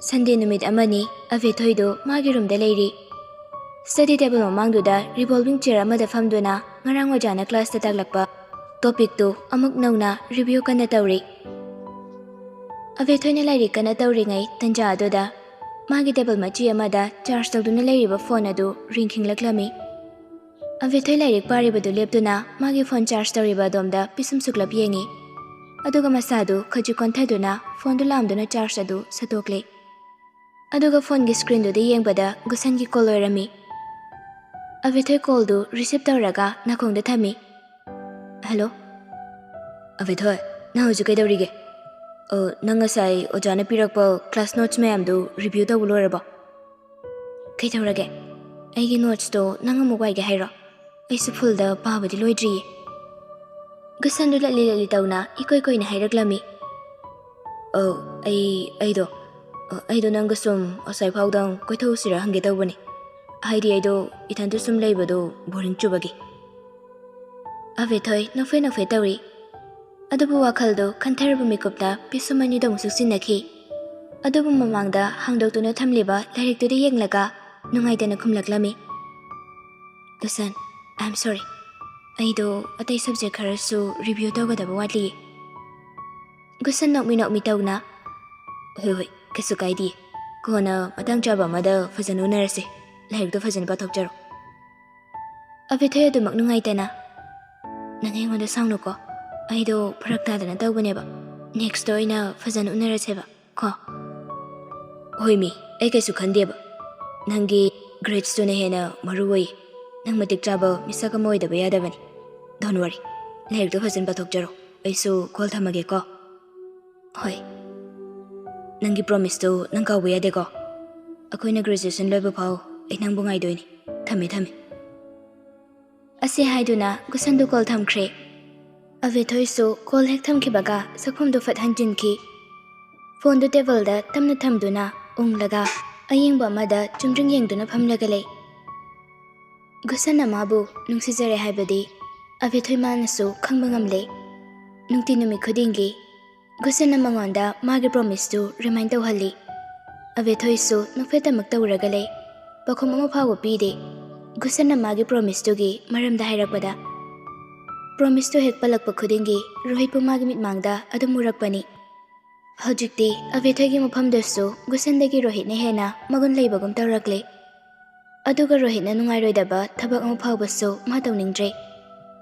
ꯁꯟꯗꯦ ꯅꯨꯃꯤꯠ ꯑꯃꯅꯤ ꯑꯚꯦꯊꯣꯏꯗꯨ ꯃꯥꯒꯤ ꯔꯨꯝꯗ ꯂꯩꯔꯤ꯫ ꯁ꯭ꯇꯗꯤ ꯇꯦꯕꯜ ꯃꯃꯥꯡꯗꯨꯗ ꯔꯤꯚꯣꯜꯚꯤꯡ ꯆꯤꯌꯔ ꯑꯃꯗ ꯐꯝꯗꯨꯅ ꯉꯔꯥꯡ ꯑꯣꯖꯥꯅ ꯀ꯭ꯂꯥꯁꯇ ꯇꯥꯛꯂꯛꯄ ꯇꯣꯄꯤꯛꯇꯨ ꯑꯃꯨꯛ ꯅꯧꯅ ꯔꯤꯚꯤꯌꯨ ꯀꯟꯅ ꯇꯧꯔꯤ꯫ ꯑꯚꯦꯊꯣꯏꯅ ꯂꯥꯏꯔꯤꯛ ꯀꯟꯅ ꯇꯧꯔꯤꯉꯩ ꯇꯟꯖꯥ ꯑꯗꯨꯗ ꯃꯥꯒꯤ ꯇꯦꯕꯜ ꯃꯆꯤ ꯑꯃꯗ ꯆꯥꯔꯖ ꯇꯧꯗꯨꯅ ꯂꯩꯔꯤꯕ ꯐꯣꯟ ꯑꯗꯨ ꯔꯤꯡ ꯈꯤꯡꯂꯛꯂꯝꯃꯤ꯫ ꯑꯚꯦꯊꯣꯏ ꯂꯥꯏꯔꯤꯛ ꯄꯥꯔꯤꯕꯗꯨ ꯂꯦꯞꯇꯨꯅ ꯃꯥꯒꯤ ꯐꯣꯟ ꯆꯥꯔꯖ ꯇꯧꯔꯤꯕ ꯑꯗꯣꯝꯗ ꯄꯤꯁꯨꯝ ꯁꯨꯛꯂꯞ ꯌꯦꯡꯉꯤ꯫ ꯑꯗꯨꯒ ꯃꯁꯥꯗꯨ ꯈꯖꯤꯛ ꯀꯣꯟꯊꯗꯨꯅ ꯐꯣꯟꯗꯨ ꯂꯥꯝꯗꯨꯅ ꯆꯥꯔꯖ ꯑꯗꯨ ꯁꯠꯇꯣꯛꯂꯦ꯫ ꯑꯗꯨꯒ ꯐꯣꯟꯒꯤ ꯁ꯭ꯀ꯭ꯔꯤꯟꯗꯨꯗ ꯌꯦꯡꯕꯗ ꯒꯨꯁꯟꯒꯤ ꯀꯣꯜ ꯑꯣꯏꯔꯝꯃꯤ꯫ ꯑꯚꯦꯊꯣꯏ ꯀꯣꯜꯗꯨ ꯔꯤꯁꯤꯞ ꯇꯧꯔꯒ ꯅꯥꯀꯣꯡꯗ ꯊꯝꯃꯤ꯫ "ꯍꯜꯂꯣ?" "ꯑꯚꯦꯊꯣꯏ, ꯅꯪ ꯍꯧꯖꯤꯛ ꯀꯩꯗꯧꯔꯤꯒꯦ? ꯑ, ꯅꯪ ꯉꯁꯥꯏ ꯑꯣꯖꯥꯅ ꯄꯤꯔꯛꯄ ꯀ꯭ꯂꯥꯁ ꯅꯣꯠꯁ ꯃꯌꯥꯝꯗꯨ ꯔꯤꯚꯤꯌꯨ ꯇꯧꯕ ꯂꯣꯏꯔꯕꯣ?" "ꯀꯩꯗꯧꯔꯒꯦ? ꯑꯩꯒꯤ ꯅꯣꯠꯁꯇꯣ ꯅꯪ ꯑꯃꯨꯛ ꯋꯥꯏꯒꯦ ꯍꯥꯏꯔꯣ? ꯑꯩꯁꯨ ꯐꯨꯜꯗ ꯄꯥꯕꯗꯤ ꯂꯣꯏꯗ꯭ꯔꯤꯌꯦ꯫" ꯒꯨꯁꯟꯗꯨ ꯂꯠꯂꯤ ꯂꯠꯂꯤ ꯇꯧꯅ ꯏꯀꯣꯏ ꯀꯣꯏꯅ ꯍꯥꯏꯔꯛꯂꯝꯃꯤ꯫ "ꯑꯧ, ꯑꯩ, ꯑꯩꯗꯣ, ꯑ, ꯑꯩꯗꯣ ꯅꯪꯒ ꯁꯨꯝ ꯑꯁꯥꯏꯐꯥꯎꯗꯪ ꯀꯣꯏꯊꯣꯛꯎꯁꯤꯔ ꯍꯪꯒꯦ ꯇꯧꯕꯅꯤ꯫ ꯍꯥꯏꯗꯤ ꯑꯩꯗꯣ ꯏꯊꯟꯇ ꯁꯨꯝ ꯂꯩꯕꯗꯣ ꯕꯣꯔꯤꯡ ꯆꯨꯕꯒꯤ꯫" ꯑꯚꯦꯊꯣꯏ ꯅꯣꯛꯐꯦ ꯅꯣꯛꯐꯦ ꯇꯧꯔꯤ꯫ ꯑꯗꯨꯕꯨ ꯋꯥꯈꯜꯗꯨ ꯈꯟꯊꯔꯕ ꯃꯤꯀꯨꯞꯇ ꯄꯤꯁꯨꯝ ꯑꯅꯤꯗꯨ ꯑꯃꯨꯛ ꯁꯨꯛꯆꯤꯟꯅꯈꯤ꯫ ꯑꯗꯨꯕꯨ ꯃꯃꯥꯡꯗ ꯍꯥꯡꯗꯣꯛꯇꯨꯅ ꯊꯝꯂꯤꯕ ꯂꯥꯏꯔꯤꯛꯇꯨꯗ ꯌꯦꯡꯂꯒ ꯅꯨꯡꯉꯥꯏꯇꯅ ꯈꯨꯝꯂꯛꯂꯝꯃꯤ꯫ "ꯒꯨꯁꯟ, I am sorry꯫ ꯑꯩꯗꯣ ꯑꯇꯩ ꯁꯕꯖꯦꯛ ꯈꯔꯁꯨ ꯔꯤꯚꯤꯌꯨ ꯇꯧꯒꯗꯕ ꯋꯥꯠꯂꯤꯌꯦ꯫" ꯒꯨꯁꯟ ꯅꯣꯛꯃꯤ ꯅꯣꯛꯃꯤ ꯇꯧꯅ, "ꯍꯣꯏ, ꯍꯣꯏ, ꯀꯩꯁꯨ ꯀꯥꯏꯗꯤꯌꯦ꯫ ꯀꯣꯟꯅ ꯃꯇꯥꯡ ꯆꯥꯕ ꯑꯃꯗ ꯐꯖꯅ ꯎꯅꯔꯁꯦ꯫ ꯂꯥꯏꯔꯤꯛꯇꯣ ꯐꯖꯅ ꯄꯥꯊꯣꯛꯆꯔꯣ꯫ ꯑꯕꯦꯊꯣꯏ ꯑꯗꯨꯃꯛ ꯅꯨꯡꯉꯥꯏꯇꯅ, "ꯅꯪ ꯑꯩꯉꯣꯟꯗ ꯁꯥꯎꯅꯨꯀꯣ, ꯑꯩꯗꯣ ꯐꯔꯛ ꯇꯥꯗꯅ ꯇꯧꯕꯅꯦꯕ꯫ Nextꯇ ꯑꯣꯏꯅ ꯐꯖꯅ ꯎꯅꯔꯁꯦꯕ ꯀꯣ?" "ꯍꯣꯏ ꯃꯤ, ꯑꯩ ꯀꯩꯁꯨ ꯈꯟꯗꯦꯕ꯫ ꯅꯪꯒꯤ gradeꯁꯇꯨꯅ ꯍꯦꯟꯅ ꯃꯔꯨ ꯑꯣꯏ꯫ ꯅꯪ ꯃꯇꯤꯛ ꯆꯥꯕ ꯃꯤꯁꯛ ꯑꯃ ꯑꯣꯏꯗꯕ ꯌꯥꯗꯕꯅꯤ꯫ Don't worry, ꯂꯥꯏꯔꯤꯛꯇꯣ ꯐꯖꯅ ꯄꯥꯊꯣꯛꯆꯔꯣ꯫ ꯑꯩꯁꯨ call ꯊꯝꯃꯒꯦꯀꯣ?" "ꯍꯣꯏ꯫ ꯅꯪꯒꯤ promiseꯇꯨ ꯅꯪ ꯀꯥꯎꯕ ꯌꯥꯗꯦꯀꯣ? ꯑꯩꯈꯣꯏꯅ graduation ꯂꯣꯏꯕ ꯐꯥꯎ ꯑꯩ ꯅꯪꯕꯨ ꯉꯥꯏꯗꯣꯏꯅꯤ꯫ ꯊꯝꯃꯦ, ꯊꯝꯃꯦ꯫" ꯑꯁꯤ ꯍꯥꯏꯗꯨꯅ ꯒꯨꯁꯟꯗꯨ call ꯊꯝꯈ꯭ꯔꯦ꯫ ꯑꯕꯦꯊꯣꯏꯁꯨ call ꯍꯦꯛ ꯊꯝꯈꯤꯕꯒ ꯆꯥꯛꯈꯨꯝꯗꯨ ꯐꯠ ꯍꯟꯖꯤꯟꯈꯤ꯫ Phoneꯗꯨ tableꯗ ꯇꯞꯅ ꯊꯝꯗꯨꯅ ꯎꯪꯂꯒ ꯑꯌꯦꯡꯕ ꯑꯃꯗ ꯆꯨꯝꯗ꯭ꯔꯤꯡ ꯌꯦꯡꯗꯨꯅ ꯐꯝꯂꯒ ꯂꯩ꯫ ꯒꯨꯁꯟꯅ ꯃꯥꯕꯨ ꯅꯨꯡꯁꯤꯖꯔꯦ ꯍꯥꯏꯕꯗꯤ ꯑꯕꯦꯊꯣꯏ ꯃꯥꯅꯁꯨ ꯈꯪꯕ ꯉꯝꯂꯦ꯫ ꯅꯨꯡꯇꯤ ꯅꯨꯃꯤꯠ ꯈꯨꯗꯤꯡꯒꯤ ꯒꯨꯁꯟꯅ ꯃꯉꯣꯟꯗ ꯃꯥꯒꯤ promiseꯇꯨ remind ꯇꯧꯍꯜꯂꯤ꯫ ꯑꯕꯦꯊꯣꯏꯁꯨ ꯅꯣꯛꯐꯦꯠꯇꯃꯛ ꯇꯧꯔꯒ ꯂꯩ꯫ ꯄꯥꯎꯈꯨꯝ ꯑꯃ ꯐꯥꯎꯕ ꯄꯤꯗꯦ꯫ ꯒꯨꯁꯟꯅ ꯃꯥꯒꯤ promiseꯇꯨꯒꯤ ꯃꯔꯝꯗ ꯍꯥꯏꯔꯛꯄꯗ, promiseꯇꯨ ꯍꯦꯛ ꯄꯜꯂꯛꯄ ꯈꯨꯗꯤꯡꯒꯤ ꯔꯣꯍꯤꯠꯄꯨ ꯃꯥꯒꯤ ꯃꯤꯠꯃꯥꯡꯗ ꯑꯗꯨꯝ ꯎꯔꯛꯄꯅꯤ꯫ ꯍꯧꯖꯤꯛꯇꯤ ꯑꯕꯦꯊꯣꯏꯒꯤ ꯃꯐꯝꯗꯁꯨ ꯒꯨꯁꯟꯗꯒꯤ ꯔꯣꯍꯤꯠꯅ ꯍꯦꯟꯅ ꯃꯒꯨꯟ ꯂꯩꯕꯒꯨꯝ ꯇꯧꯔꯛꯂꯦ꯫ ꯑꯗꯨꯒ ꯔꯣꯍꯤꯠꯅ ꯅꯨꯡꯉꯥꯏꯔꯣꯏꯗꯕ ꯊꯕꯛ ꯑꯃ ꯐꯥꯎꯕꯁꯨ ꯃꯥ ꯇꯧꯅꯤꯡꯗ꯭ꯔꯦ꯫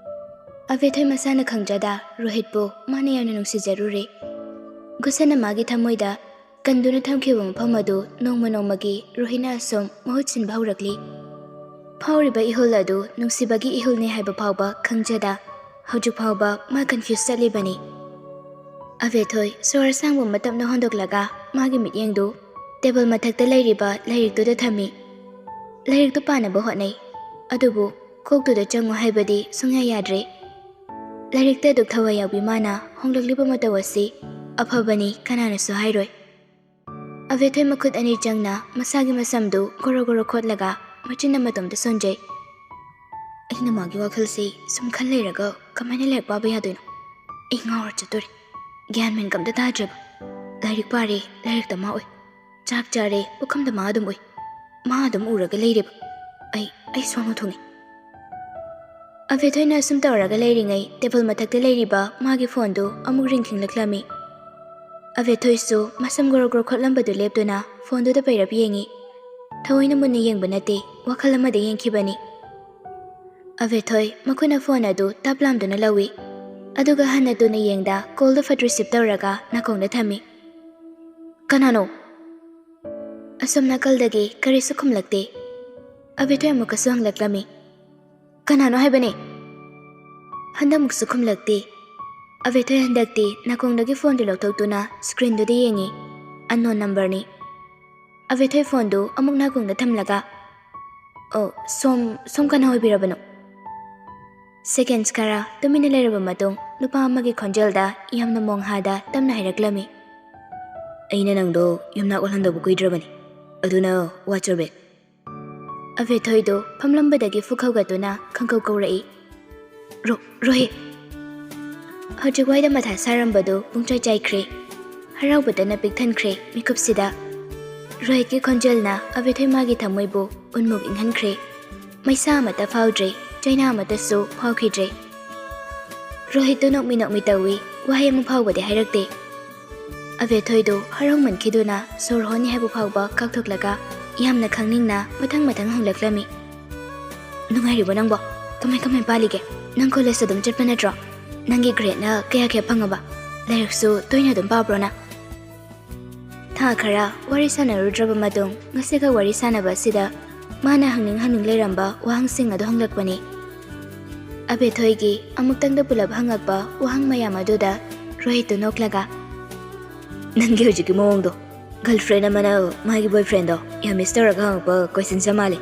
ꯑꯕꯦꯊꯣꯏ ꯃꯁꯥꯅ ꯈꯪꯖꯗ ꯔꯣꯍꯤꯠꯄꯨ ꯃꯥꯅ ꯌꯥꯝꯅ ꯅꯨꯡꯁꯤꯖꯔꯨꯔꯦ꯫ ꯒꯨꯁꯟꯅ ꯃꯥꯒꯤ ꯊꯃꯣꯏꯗ ꯀꯟꯗꯨꯅ ꯊꯝꯈꯤꯕ ꯃꯐꯝ ꯑꯗꯨ ꯅꯣꯡꯃ ꯅꯣꯡꯃꯒꯤ ꯔꯣꯍꯤꯠꯅ ꯑꯁꯨꯝ ꯃꯍꯨꯠ ꯁꯤꯟꯕ ꯍꯧꯔꯛꯂꯤ꯫ ꯐꯥꯎꯔꯤꯕ ꯏꯍꯨꯜ ꯑꯗꯨ ꯅꯨꯡꯁꯤꯕꯒꯤ ꯏꯍꯨꯜꯅꯤ ꯍꯥꯏꯕ ꯐꯥꯎꯕ ꯈꯪꯖꯗ ꯍꯧꯖꯤꯛ ꯐꯥꯎꯕ ꯃꯥ confuse ꯆꯠꯂꯤꯕꯅꯤ꯫ ꯑꯕꯦꯊꯣꯏ ꯁꯣꯔ ꯑꯁꯥꯡꯕ ꯑꯃ ꯇꯞꯅ ꯍꯣꯟꯗꯣꯛꯂꯒ ꯃꯥꯒꯤ ꯃꯤꯠꯌꯦꯡꯗꯨ table ꯃꯊꯛꯇ ꯂꯩꯔꯤꯕ ꯂꯥꯏꯔꯤꯛꯇꯨꯗ ꯊꯝꯃꯤ꯫ ꯂꯥꯏꯔꯤꯛꯇꯨ ꯄꯥꯅꯕ ꯍꯣꯠꯅꯩ, ꯑꯗꯨꯕꯨ ꯀꯣꯛꯇꯨꯗ ꯆꯪꯉꯨ ꯍꯥꯏꯕꯗꯤ ꯁꯨꯡꯌꯥ ꯌꯥꯗ꯭ꯔꯦ꯫ ꯂꯥꯏꯔꯤꯛꯇ ꯑꯗꯨꯛ ꯊꯋꯥꯏ ꯌꯥꯎꯕꯤ ꯃꯥꯅ ꯍꯣꯡꯂꯛꯂꯤꯕ ꯃꯇꯧ ꯑꯁꯤ ꯑꯐꯕꯅꯤ ꯀꯅꯥꯅꯁꯨ ꯍꯥꯏꯔꯣꯏ꯫ ꯑꯕꯦꯊꯣꯏ ꯃꯈꯨꯠ ꯑꯅꯤ ꯆꯪꯅ ꯃꯁꯥꯒꯤ ꯃꯁꯝꯗꯨ ꯒꯣꯔꯣ ꯒꯣꯔꯣ ꯈꯣꯠꯂꯒ ꯃꯆꯤꯟ ꯑꯃꯇꯣꯝꯇ ꯁꯣꯟꯖꯩ꯫ ꯑꯩꯅ ꯃꯥꯒꯤ ꯋꯥꯈꯜꯁꯤ ꯁꯨꯝ ꯈꯟ ꯂꯩꯔꯒ ꯀꯃꯥꯏꯅ ꯂꯥꯏꯔꯤꯛ ꯄꯥꯕ ꯌꯥꯗꯣꯏꯅꯣ? ꯑꯩ ꯉꯥꯎꯔ ꯆꯠꯇꯣꯔꯦ꯫ ꯒ꯭ꯌꯥꯟ ꯃꯦꯟ ꯀꯝꯇ ꯇꯥꯗ꯭ꯔꯦꯕ꯫ ꯂꯥꯏꯔꯤꯛ ꯄꯥꯔꯦ, ꯂꯥꯏꯔꯤꯛꯇ ꯃꯥ ꯎꯏ꯫ ꯆꯥꯛ ꯆꯥꯔꯦ, ꯄꯨꯈꯝꯗ ꯃꯥ ꯑꯗꯨꯝ ꯎꯏ꯫ ꯃꯥ ꯑꯗꯨꯝ ꯎꯔꯒ ꯂꯩꯔꯦꯕ꯫ ꯑꯩ, ꯑꯩ ꯁꯣꯅꯨ ꯊꯨꯡꯉꯦ꯫ ꯑꯕꯦꯊꯣꯏꯅ ꯑꯁꯨꯝ ꯇꯧꯔꯒ ꯂꯩꯔꯤꯉꯩ table ꯃꯊꯛꯇ ꯂꯩꯔꯤꯕ ꯃꯥꯒꯤ phoneꯗꯨ ꯑꯃꯨꯛ ring ꯈꯤꯡꯂꯛꯂꯝꯃꯤ꯫ ꯑꯕꯦꯊꯣꯏꯁꯨ ꯃꯁꯝ ꯒ꯭ꯔꯣ ꯒ꯭ꯔꯣ ꯈꯣꯠꯂꯝꯕꯗꯨ ꯂꯦꯞꯇꯨꯅ ꯐꯣꯟꯗꯨꯗ ꯄꯩꯔꯞ ꯌꯦꯡꯉꯤ꯫ ꯊꯑꯣꯏꯅ ꯃꯨꯟꯅ ꯌꯦꯡꯕ ꯅꯠꯇꯦ, ꯋꯥꯈꯜ ꯑꯃꯗ ꯌꯦꯡꯈꯤꯕꯅꯤ꯫ ꯑꯕꯦꯊꯣꯏ ꯃꯈꯨꯠꯅ ꯐꯣꯟ ꯑꯗꯨ ꯇꯞ ꯂꯥꯝꯗꯨꯅ ꯂꯧꯏ꯫ ꯑꯗꯨꯒ ꯍꯟꯅ ꯇꯨꯅ ꯌꯦꯡꯗ ꯀꯣꯜꯗꯨ ꯐꯠ ꯔꯤꯁꯤꯞ ꯇꯧꯔꯒ ꯅꯥꯀꯣꯡꯗ ꯊꯝꯃꯤ꯫ "ꯀꯅꯥꯅꯣ?" ꯑꯁꯣꯝ ꯅꯥꯀꯜꯗꯒꯤ ꯀꯔꯤꯁꯨ ꯈꯨꯝꯂꯛꯇꯦ꯫ ꯑꯕꯦꯊꯣꯏ ꯑꯃꯨꯛꯀꯁꯨ ꯍꯪꯂꯛꯂꯝꯃꯤ, "ꯀꯅꯥꯅꯣ ꯍꯥꯏꯕꯅꯦ?" ꯍꯟꯗꯛꯃꯨꯛꯁꯨ ꯈꯨꯝꯂꯛꯇꯦ꯫ ꯑꯕꯦꯊꯣꯏ ꯍꯟꯗꯛꯇꯤ ꯅꯥꯀꯣꯡꯗꯒꯤ ꯐꯣꯟꯗꯨ ꯂꯧꯊꯣꯛꯇꯨꯅ ꯁ꯭ꯀ꯭ꯔꯤꯟꯗꯨꯗ ꯌꯦꯡꯉꯤ꯫ ꯑꯟꯅꯣꯟ ꯅꯝꯕꯔꯅꯤ꯫ ꯑꯕꯦꯊꯣꯏ ꯐꯣꯟꯗꯨ ꯑꯃꯨꯛ ꯅꯥꯀꯣꯡꯗ ꯊꯝꯂꯒ, "ꯑꯣ, ꯁꯣꯝ, ꯁꯣꯝ ꯀꯅꯥ ꯑꯣꯏꯕꯤꯔꯕꯅꯣ?" ꯁꯦꯀꯦꯟꯁ ꯈꯔ ꯇꯨꯃꯤꯟꯅ ꯂꯩꯔꯕ ꯃꯇꯨꯡ ꯅꯨꯄꯥ ꯑꯃꯒꯤ ꯈꯣꯟꯖꯦꯜꯗ ꯌꯥꯝꯅ ꯃꯣꯡꯍꯥꯗ ꯇꯞꯅ ꯍꯥꯏꯔꯛꯂꯝꯃꯤ꯫ "ꯑꯩꯅ ꯅꯪꯗꯣ ꯌꯨꯝꯅꯥꯛ ꯑꯣꯜꯍꯟꯗꯧꯕ ꯀꯨꯏꯗ꯭ꯔꯕꯅꯤ, ꯑꯗꯨꯅ what's your back?" ꯑꯕꯦꯊꯣꯏꯗꯨ ꯐꯝꯂꯝꯕꯗꯒꯤ ꯐꯨꯛ ꯍꯧꯒꯠꯇꯨꯅ ꯈꯪꯀꯧ ꯀꯧꯔꯛꯏ, "ꯔꯣ-, ꯔꯣꯍꯤꯠ!" ꯍꯧꯖꯤꯛ ꯋꯥꯏꯗ ꯃꯊꯥ ꯁꯥꯔꯝꯕꯗꯨ ꯄꯨꯡꯆꯥꯏ ꯆꯥꯏꯈ꯭ꯔꯦ꯫ ꯍꯔꯥꯎꯕꯗꯅ ꯄꯤꯛ ꯊꯟꯈ꯭ꯔꯦ ꯃꯤꯀꯨꯞꯁꯤꯗ꯫ ꯔꯣꯍꯤꯠꯀꯤ ꯈꯣꯟꯖꯦꯜꯅ ꯑꯕꯦꯊꯣꯏ ꯃꯥꯒꯤ ꯊꯃꯣꯏꯕꯨ ꯎꯟꯃꯨꯛ ꯏꯪꯍꯟꯈ꯭ꯔꯦ꯫ ꯃꯩꯁꯥ ꯑꯃꯠꯇ ꯐꯥꯎꯗ꯭ꯔꯦ, ꯆꯩꯅꯥ ꯑꯃꯠꯇꯁꯨ ꯐꯥꯎꯈꯤꯗ꯭ꯔꯦ꯫ ꯔꯣꯍꯤꯠꯇꯨ ꯅꯣꯛꯃꯤ ꯅꯣꯛꯃꯤ ꯇꯧꯏ, ꯋꯥꯍꯩ ꯑꯃ ꯐꯥꯎꯕꯗꯤ ꯍꯥꯏꯔꯛꯇꯦ꯫ ꯑꯕꯦꯊꯣꯏꯗꯨ ꯍꯔꯥꯎꯃꯟꯈꯤꯗꯨꯅ ꯁꯣꯔ ꯍꯣꯟꯅꯤ ꯍꯥꯏꯕ ꯐꯥꯎꯕ ꯀꯥꯎꯊꯣꯛꯂꯒ ꯌꯥꯝꯅ ꯈꯪꯅꯤꯡꯅ ꯃꯊꯪ ꯃꯊꯪ ꯍꯪꯂꯛꯂꯝꯃꯤ꯫ "ꯅꯨꯡꯉꯥꯏꯔꯤꯕꯣ ꯅꯪꯕꯣ? ꯀꯃꯥꯏ ꯀꯃꯥꯏ ꯄꯥꯜꯂꯤꯒꯦ? ꯅꯪ ꯀꯣꯂꯦꯖ ꯑꯗꯨꯝ ꯆꯠꯄ ꯅꯠꯇ꯭ꯔꯣ? ꯅꯪꯒꯤ ꯒ꯭ꯔꯦꯗꯅ ꯀꯌꯥ ꯀꯌꯥ ꯐꯪꯉꯕ? ꯂꯥꯏꯔꯤꯛꯁꯨ ꯇꯣꯏꯅ ꯑꯗꯨꯝ ꯄꯥꯕ꯭ꯔꯣ ꯅꯪ?" ꯊꯥ ꯈꯔ ꯋꯥꯔꯤ ꯁꯥꯟꯅꯔꯨꯗ꯭ꯔꯕ ꯃꯇꯨꯡ ꯉꯁꯤꯒ ꯋꯥꯔꯤ ꯁꯥꯟꯅꯕ ꯑꯁꯤꯗ ꯃꯥꯅ ꯍꯪꯅꯤꯡ ꯍꯪꯅꯤꯡ ꯂꯩꯔꯝꯕ ꯋꯥꯍꯪꯁꯤꯡ ꯑꯗꯨ ꯍꯪꯂꯛꯄꯅꯤ꯫ ꯑꯕꯦꯊꯣꯏꯒꯤ ꯑꯃꯨꯛꯇꯪꯗ ꯄꯨꯂꯞ ꯍꯪꯉꯛꯄ ꯋꯥꯍꯪ ꯃꯌꯥꯝ ꯑꯗꯨꯗ ꯔꯣꯍꯤꯠꯇꯨ ꯅꯣꯛꯂꯒ, "ꯅꯪꯒꯤ ꯍꯧꯖꯤꯛꯀꯤ ꯃꯑꯣꯡꯗꯣ, ꯒꯔꯜꯐ꯭ꯔꯦꯟ ꯑꯃꯅ ꯃꯥꯒꯤ ꯕꯣꯏꯐ꯭ꯔꯦꯟꯗꯣ ꯌꯥꯝ ꯃꯤꯁ ꯇꯧꯔꯒ ꯍꯪꯉꯛꯄ ꯀꯣꯏꯁꯟ ꯆꯞ ꯃꯥꯜꯂꯤ꯫"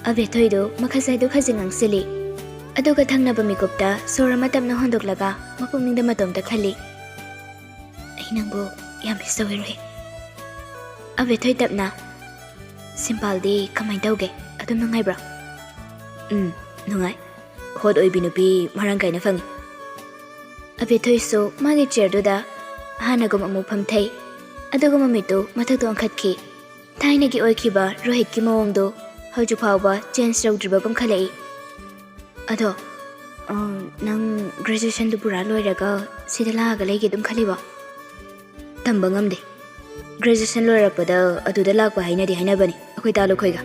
ꯑꯕꯦꯊꯣꯏꯗꯨ ꯃꯈꯥ ꯁꯥꯏꯗꯨ ꯈꯖꯤꯛ ꯉꯥꯡꯁꯤꯜꯂꯤ, ꯑꯗꯨꯒ ꯊꯪꯅꯕ ꯃꯤꯀꯨꯞꯇ ꯁꯣꯔ ꯑꯃ ꯇꯞꯅ ꯍꯣꯟꯗꯣꯛꯂꯒ ꯃꯄꯨꯛꯅꯤꯡꯗ ꯃꯇꯣꯝꯇ ꯈꯜꯂꯤ, "ꯑꯩ ꯅꯪꯕꯨ ꯌꯥꯝ ꯃꯤꯁ ꯇꯧꯋꯦ ꯔꯣꯍꯤꯠ꯫" ꯑꯕꯦꯊꯣꯏ ꯇꯞꯅ, "ꯁꯤꯝꯄꯥꯜꯗꯤ ꯀꯃꯥꯏꯅ ꯇꯧꯒꯦ? ꯑꯗꯨꯝ ꯅꯨꯡꯉꯥꯏꯕ꯭ꯔꯣ?" "ꯎꯝ, ꯅꯨꯡꯉꯥꯏ꯫ ꯍꯣꯠ ꯑꯣꯏꯕꯤ ꯅꯨꯄꯤ ꯃꯔꯥꯡ ꯀꯥꯏꯅ ꯐꯪꯉꯤ꯫" ꯑꯕꯦꯊꯣꯏꯁꯨ ꯃꯥꯒꯤ ꯆꯤꯌꯔꯗꯨꯗ ꯍꯥꯟꯅꯒꯨꯝ ꯑꯃꯨꯛ ꯐꯝꯊꯩ, ꯑꯗꯨꯒ ꯃꯃꯤꯠꯇꯨ ꯃꯊꯛꯇ ꯑꯣꯟꯈꯠꯈꯤ꯫ ꯊꯥꯏꯅꯒꯤ ꯑꯣꯏꯈꯤꯕ ꯔꯣꯍꯤꯠꯀꯤ ꯃꯑꯣꯡꯗꯨ ꯍꯧꯖꯤꯛ ꯐꯥꯎꯕ ꯆꯦꯟꯖ ꯇꯧꯗ꯭ꯔꯤꯕꯒꯨꯝ ꯈꯜꯂꯛꯏ꯫ "ꯑꯗꯣ, ꯑ, ꯅꯪ ꯒ꯭ꯔꯦꯖꯨꯑꯦꯁꯟꯗꯨ ꯄꯨꯔꯥ ꯂꯣꯏꯔꯒ ꯁꯤꯗ ꯂꯥꯛꯑꯒ ꯂꯩꯒꯦ ꯑꯗꯨꯝ ꯈꯜꯂꯤꯕꯣ?" ꯇꯝꯕ ꯉꯝꯗꯦ꯫ ꯒ꯭ꯔꯦꯖꯨꯑꯦꯁꯟ ꯂꯣꯏꯔꯛꯄꯗ ꯑꯗꯨꯗ ꯂꯥꯛꯄ ꯍꯥꯏꯅꯗꯤ ꯍꯥꯏꯅꯕꯅꯤ ꯑꯩꯈꯣꯏ ꯇꯥꯂꯨꯈꯣꯏꯒ꯫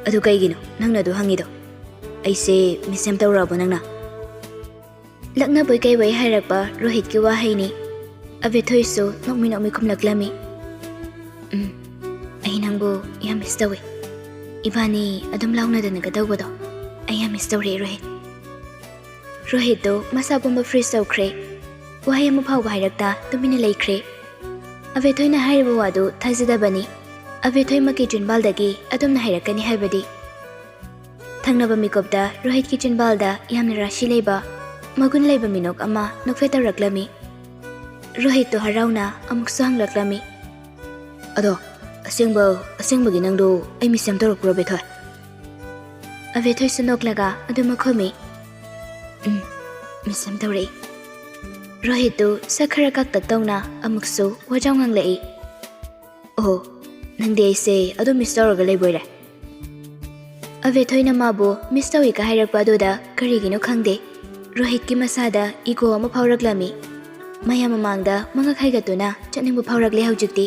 ꯑꯗꯨ ꯀꯩꯒꯤꯅꯣ ꯅꯪꯅ ꯑꯗꯨ ꯍꯪꯉꯤꯗꯣ? ꯑꯩꯁꯦ ꯃꯤꯁ ꯌꯥꯝ ꯇꯧꯔꯛꯑꯕꯣ ꯅꯪꯅ? ꯂꯛꯅꯕꯣꯏ ꯀꯩꯕꯣꯏ ꯍꯥꯏꯔꯛꯄ ꯔꯣꯍꯤꯠꯀꯤ ꯋꯥꯍꯩꯅꯤ꯫ ꯑꯕꯦꯊꯣꯏꯁꯨ ꯅꯣꯛꯃꯤ ꯅꯣꯛꯃꯤ ꯈꯨꯝꯂꯛꯂꯝꯃꯤ꯫ "ꯎꯝ, ꯑꯩ ꯅꯪꯕꯨ ꯌꯥꯝ ꯃꯤꯁ ꯇꯧꯏ꯫ ꯏꯕꯥꯅꯤ ꯑꯗꯨꯝ ꯂꯥꯎꯅꯗꯅꯒ ꯇꯧꯕꯗꯣ ꯑꯩ ꯌꯥꯝ ꯃꯤꯁ ꯇꯧꯔꯛꯑꯦ ꯔꯣꯍꯤꯠ꯫" ꯔꯣꯍꯤꯠꯇꯨ ꯃꯁꯥ ꯄꯨꯝꯕ ꯐ꯭ꯔꯤꯖ ꯇꯧꯈ꯭ꯔꯦ꯫ ꯋꯥꯍꯩ ꯑꯃ ꯐꯥꯎꯕ ꯍꯥꯏꯔꯛꯇ ꯇꯨꯃꯤꯟꯅ ꯂꯩꯈ꯭ꯔꯦ꯫ ꯑꯕꯦꯊꯣꯏꯅ ꯍꯥꯏꯔꯤꯕ ꯋꯥꯗꯨ ꯊꯥꯖꯗꯕꯅꯤ꯫ ꯑꯕꯦꯊꯣꯏꯃꯛꯀꯤ ꯆꯤꯟꯕꯥꯜꯗꯒꯤ ꯑꯗꯨꯝꯅ ꯍꯥꯏꯔꯛꯀꯅꯤ ꯍꯥꯏꯕꯗꯤ꯫ ꯊꯪꯅꯕ ꯃꯤꯀꯨꯞꯇ ꯔꯣꯍꯤꯠꯀꯤ ꯆꯤꯟꯕꯥꯜꯗ ꯌꯥꯝꯅ ꯔꯥꯁꯤ ꯂꯩꯕ, ꯃꯒꯨꯟ ꯂꯩꯕ ꯃꯤꯅꯣꯛ ꯑꯃ ꯅꯣꯛꯐꯦꯠ ꯇꯧꯔꯛꯂꯝꯃꯤ꯫ ꯔꯣꯍꯤꯠꯇꯨ ꯍꯔꯥꯎꯅ ꯑꯃꯨꯛꯁꯨ ꯍꯪꯂꯛꯂꯝꯃꯤ꯫ "ꯑꯗꯣ, ꯑꯁꯦꯡꯕ, ꯑꯁꯦꯡꯕꯒꯤ ꯅꯪꯗꯣ ꯑꯩ ꯃꯤꯁ ꯌꯥꯝ ꯇꯧꯔꯛꯄ꯭ꯔꯣ, ꯕꯦꯊꯣꯏ?" ꯑꯕꯦꯊꯣꯏꯁꯨ ꯅꯣꯛꯂꯒ ꯑꯗꯨꯃꯛ ꯈꯨꯝꯃꯤ꯫ "ꯎꯝ, ꯃꯤꯁ ꯌꯥꯝ ꯇꯧꯔꯛꯏ꯫" ꯔꯣꯍꯤꯠꯇꯨ ꯁꯛ ꯈꯔ ꯀꯥꯛꯇꯛ ꯇꯧꯅ ꯑꯃꯨꯛꯁꯨ ꯋꯥꯖꯥꯎ ꯉꯥꯡꯂꯛꯏ꯫ "ꯑꯣ, ꯅꯪꯗꯤ ꯑꯩꯁꯦ ꯑꯗꯨꯝ ꯃꯤꯁ ꯇꯧꯔꯒ ꯂꯩꯕꯣꯏꯔꯦ?" ꯑꯕꯦꯊꯣꯏꯅ ꯃꯥꯕꯨ ꯃꯤꯁ ꯇꯧꯏꯒ ꯍꯥꯏꯔꯛꯄ ꯑꯗꯨꯗ ꯀꯔꯤꯒꯤꯅꯣ ꯈꯪꯗꯦ, ꯔꯣꯍꯤꯠꯀꯤ ꯃꯁꯥꯗ ꯏꯒꯣ ꯑꯃ ꯐꯥꯎꯔꯛꯂꯝꯃꯤ꯫ ꯃꯌꯥꯝ ꯃꯃꯥꯡꯗ ꯃꯉꯛ ꯍꯥꯏꯒꯠꯇꯨꯅ ꯆꯠꯅꯤꯡꯕ ꯐꯥꯎꯔꯛꯂꯦ ꯍꯧꯖꯤꯛꯇꯤ꯫